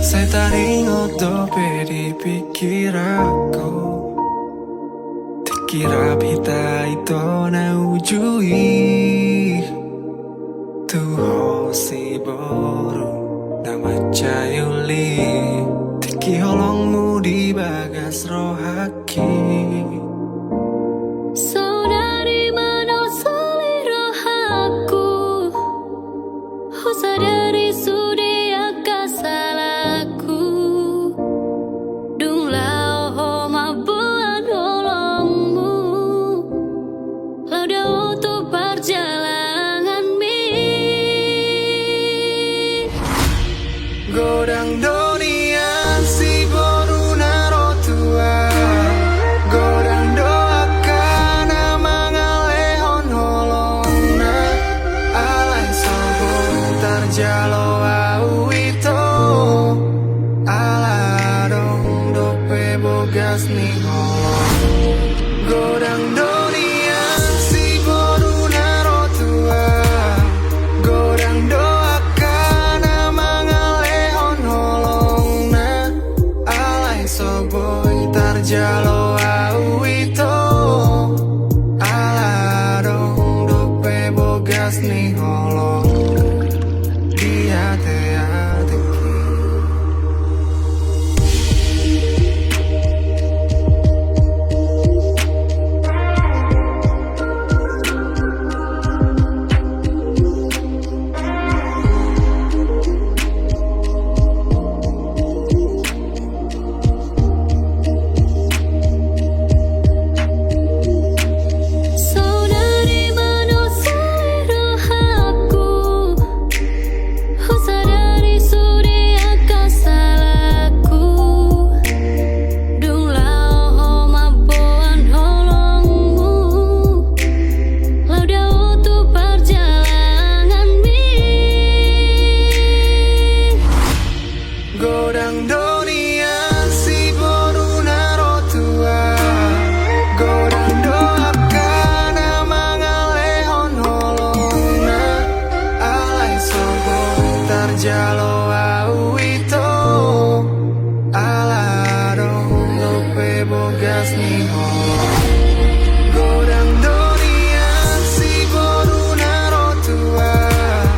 Sai taringot dope di pikiranku. Tingki rap hita ito na uju i. Tu ho si boru na mansai uli. Tingki holongmu di bagas rohangki. Saudari, molo soli rohangku. Ho sadari sude angka salangku. Dung laho ho mamboan holongmu, laho dao tu parjalanganmi. Godang do nian si boru na ni holong. Godang do nian si boru na ro tu ahu, godang do angka na mangalehon holongna. Alai so boi tarjalo ahu ito, ala adong dope bogas ni holong di ateateki. Saudari, manosoi rohangku, husadari sude angka salangku. Dung laho mamboan holongmu, laho dao tu parjalanganmi. Godang do nian si boru na ro tu ahu, godang do angka na mangalehon holongna. Alai so boi tarjalo ahu ito, ala adong dope bogas ni holong. Godang do nian si boru na ro tu ahu,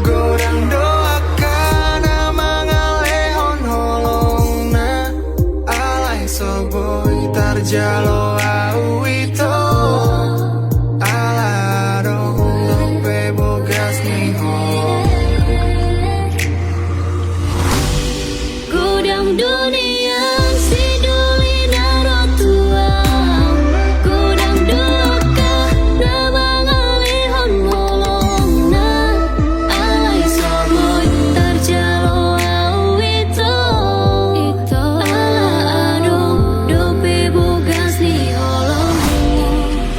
godang do angka na mangalehon holongna. Alai so boi tarjalo ahu ito, ala adong dope bogas ni holong. Godang do nian si doli na ro tu ahu, godang do angka na mangalehon holongna. Alai so boi tarjalo ahu ito, ala adong dope bogas ni holong.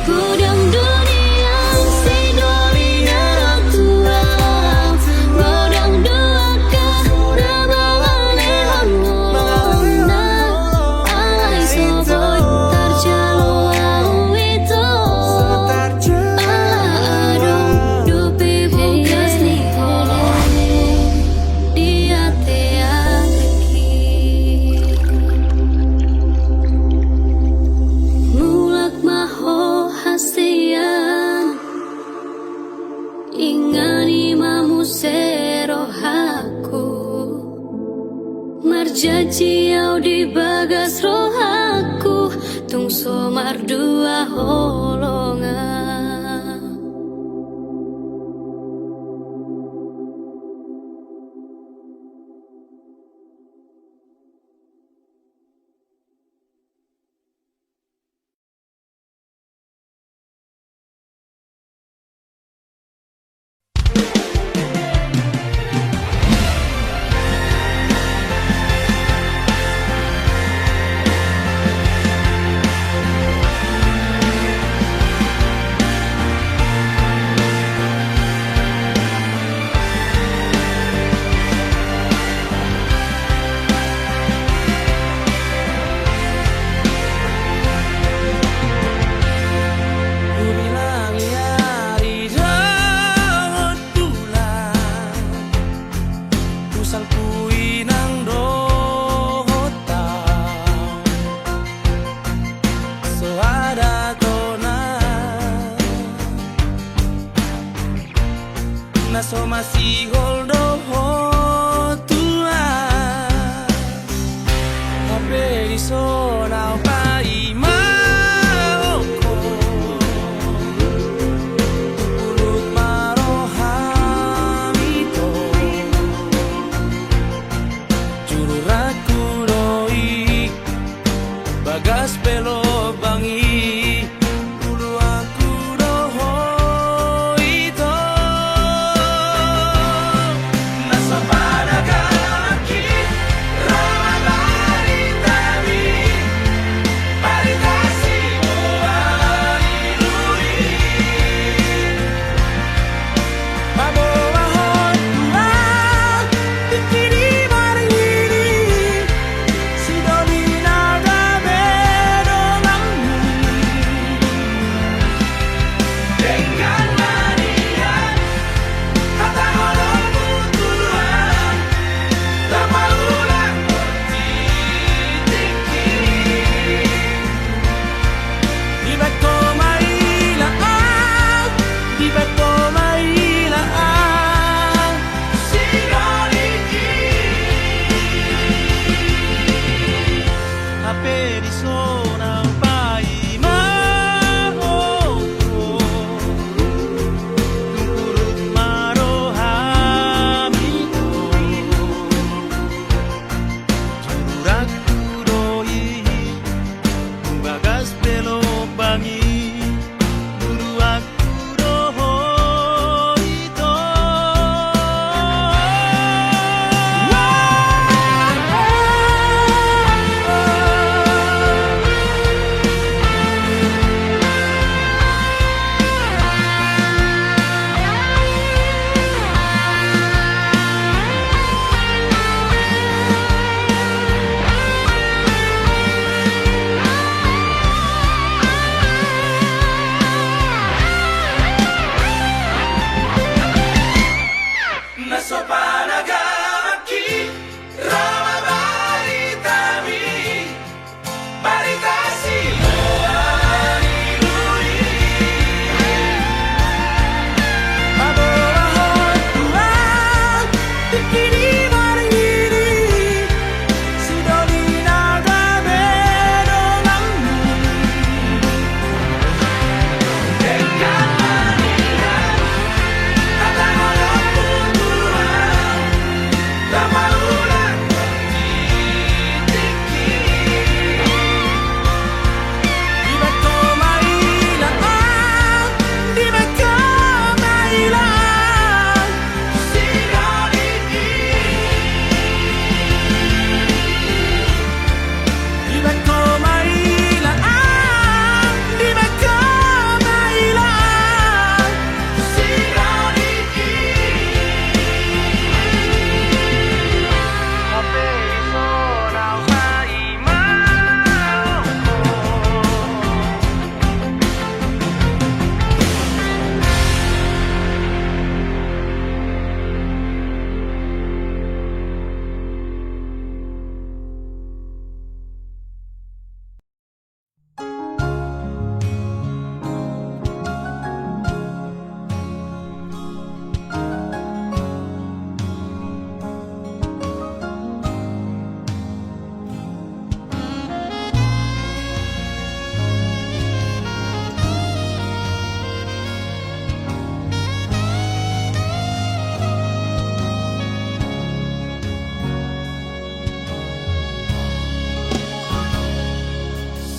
Godang do nian si doli na ro tu ahu, godang do angka na mangalehon holongna. Alai so boi tarjalo ahu ito, ala adong dope bogas ni holong di ateateki. Mulak ma ho hasian, ingani ma muse rohangku. Marjanji ahu di bagas rohangku, tung so mardua holongan. Hubilangi ari dohot bulan, husalpu inang dohot daong, so ada tona na so masihol do ho tu ahu. Hape dison ahu paima ho, tu pulut ma roham ito. Jururangku do i, bagas pe lobang i, uluanku do ho ito. Na so pada galangki, ro ma baritami, barita siboan i. Paboahon tu ahu tingki di bari i, sidoli na gabe Pe dison ahu paima ho, tung turut ma rohami ho. Tururakku do i, tung bagas pe lombang i, tururakku do ho ito. Na so panagamanki, ro ma baritami, barita sihoan ni lului. Paboahon Tuhan, tingki ni borngin i, sidoli na gabe donganmu. Denggan ma nian hata holongmu Tuhan, na paulak di tingki. Dibaen Ho ma ilaan, dibaen Ho ma ilaan, sidoli i. Dibaen Ho ma ilaan, dibaen Ho ma ilaan, sidoli i. Hape dison ahu paima ho.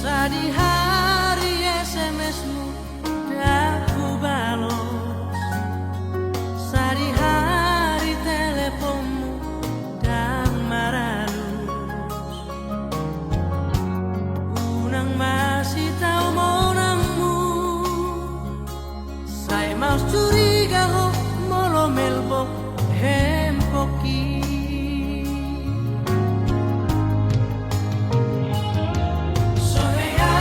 Sadihari S M S-mu ndang hubalos, sadihari teleponmu ndang maralus. Unang ma sitau monangmu, sai maos curiga ho molo melbok hempokki. So hea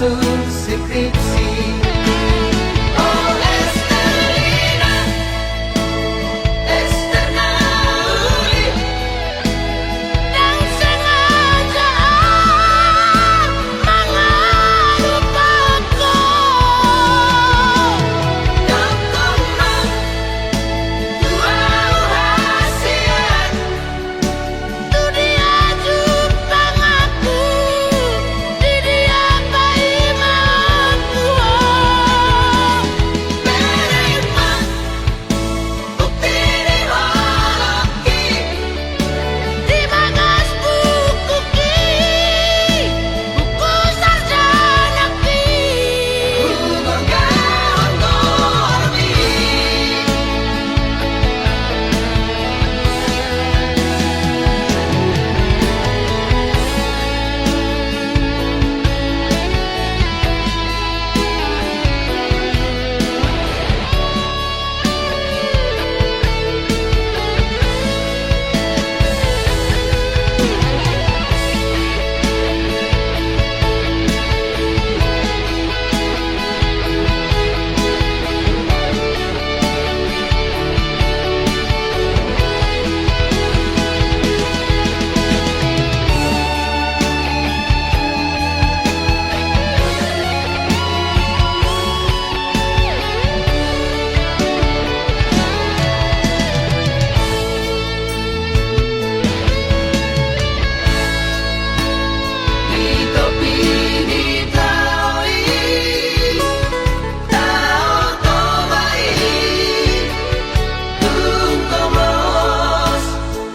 Sun skripsi. Oh, Esterlina, Esterna uli. Dang sengaja au mangalup ho. Dang tong ma tu au hasian. Tu dia jumpang aku, di dia paima aku ho. Bere ma bukti di holongki, di bagas bukuki. Buku sarjanaki. Hugorgahon gormi.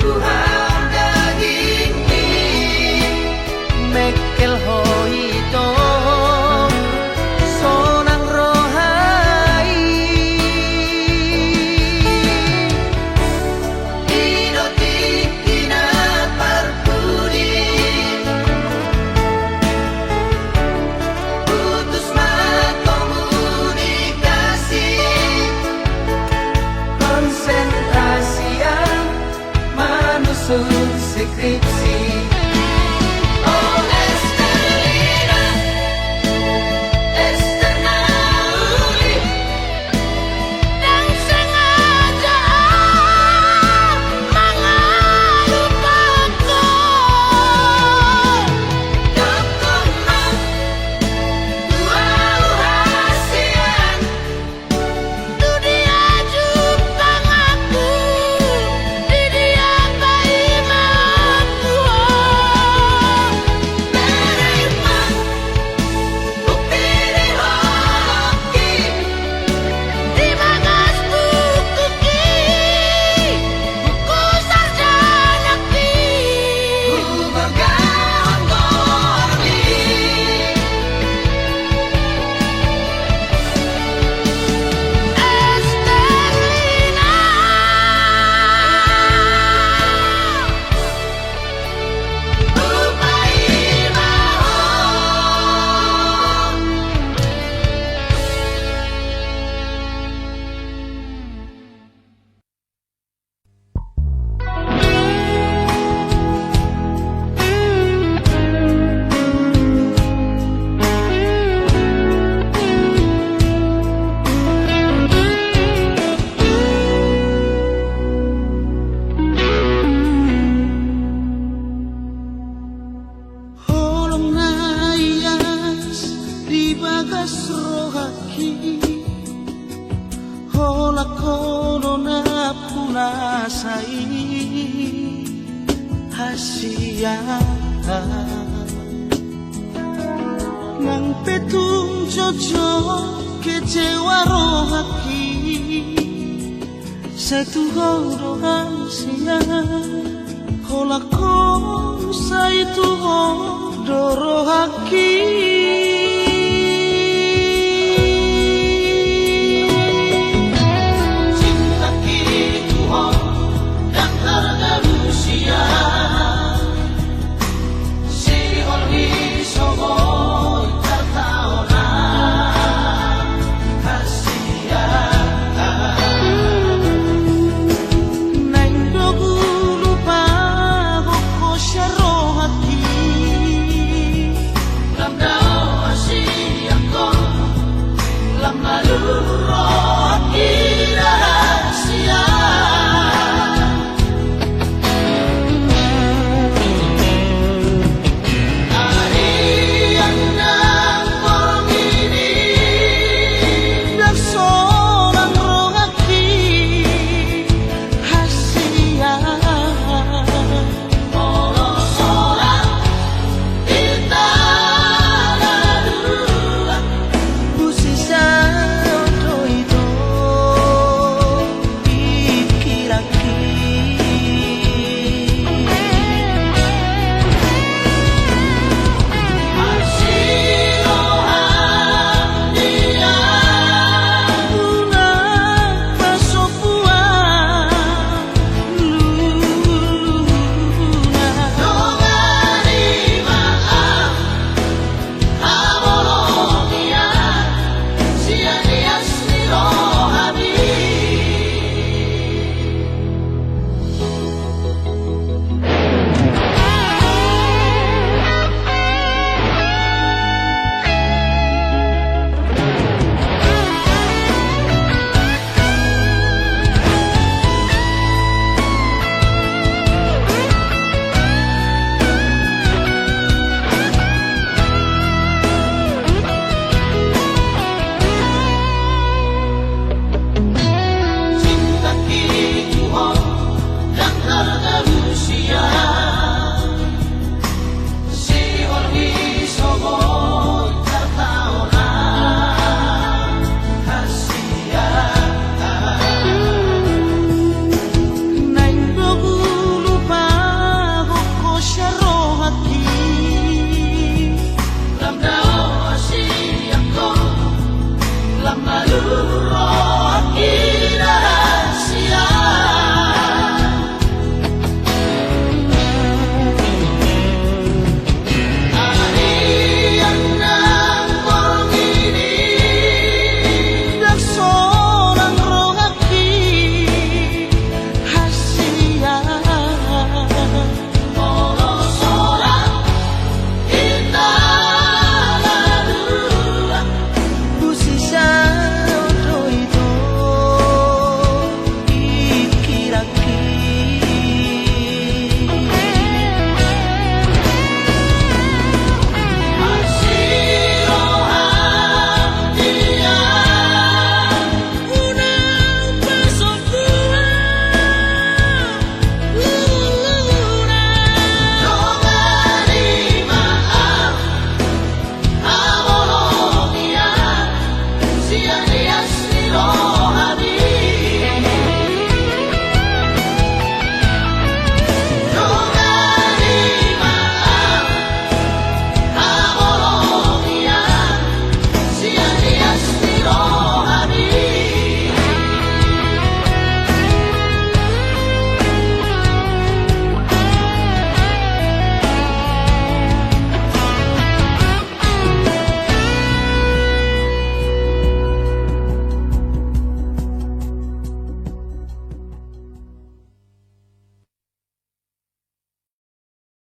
Tuhan dagingmi, mengkel ho ito sonang rohai. Di do tingkina parpudi, putus ma komunikasi. Konsentrasi au manusun skripsi. Oh, Esterlina, Esterna uli. Dang sengaja au mangalup ho. Dang tong ma tu au hasian. Tu dia jumpang aku, di dia paima aku ho. Bere ma bukti di holongki, di bagas bukuki. Buku sarjanaki. Hugorgahon gormi. Esterlina. Hupaima ho. Holong na ias di bagas rohangki, holan ho do nampuna sai hasian. Nang pe tung jotjot kecewa rohangki, sai tu ho do hasian. Holan ho sai tu ho do rohangki.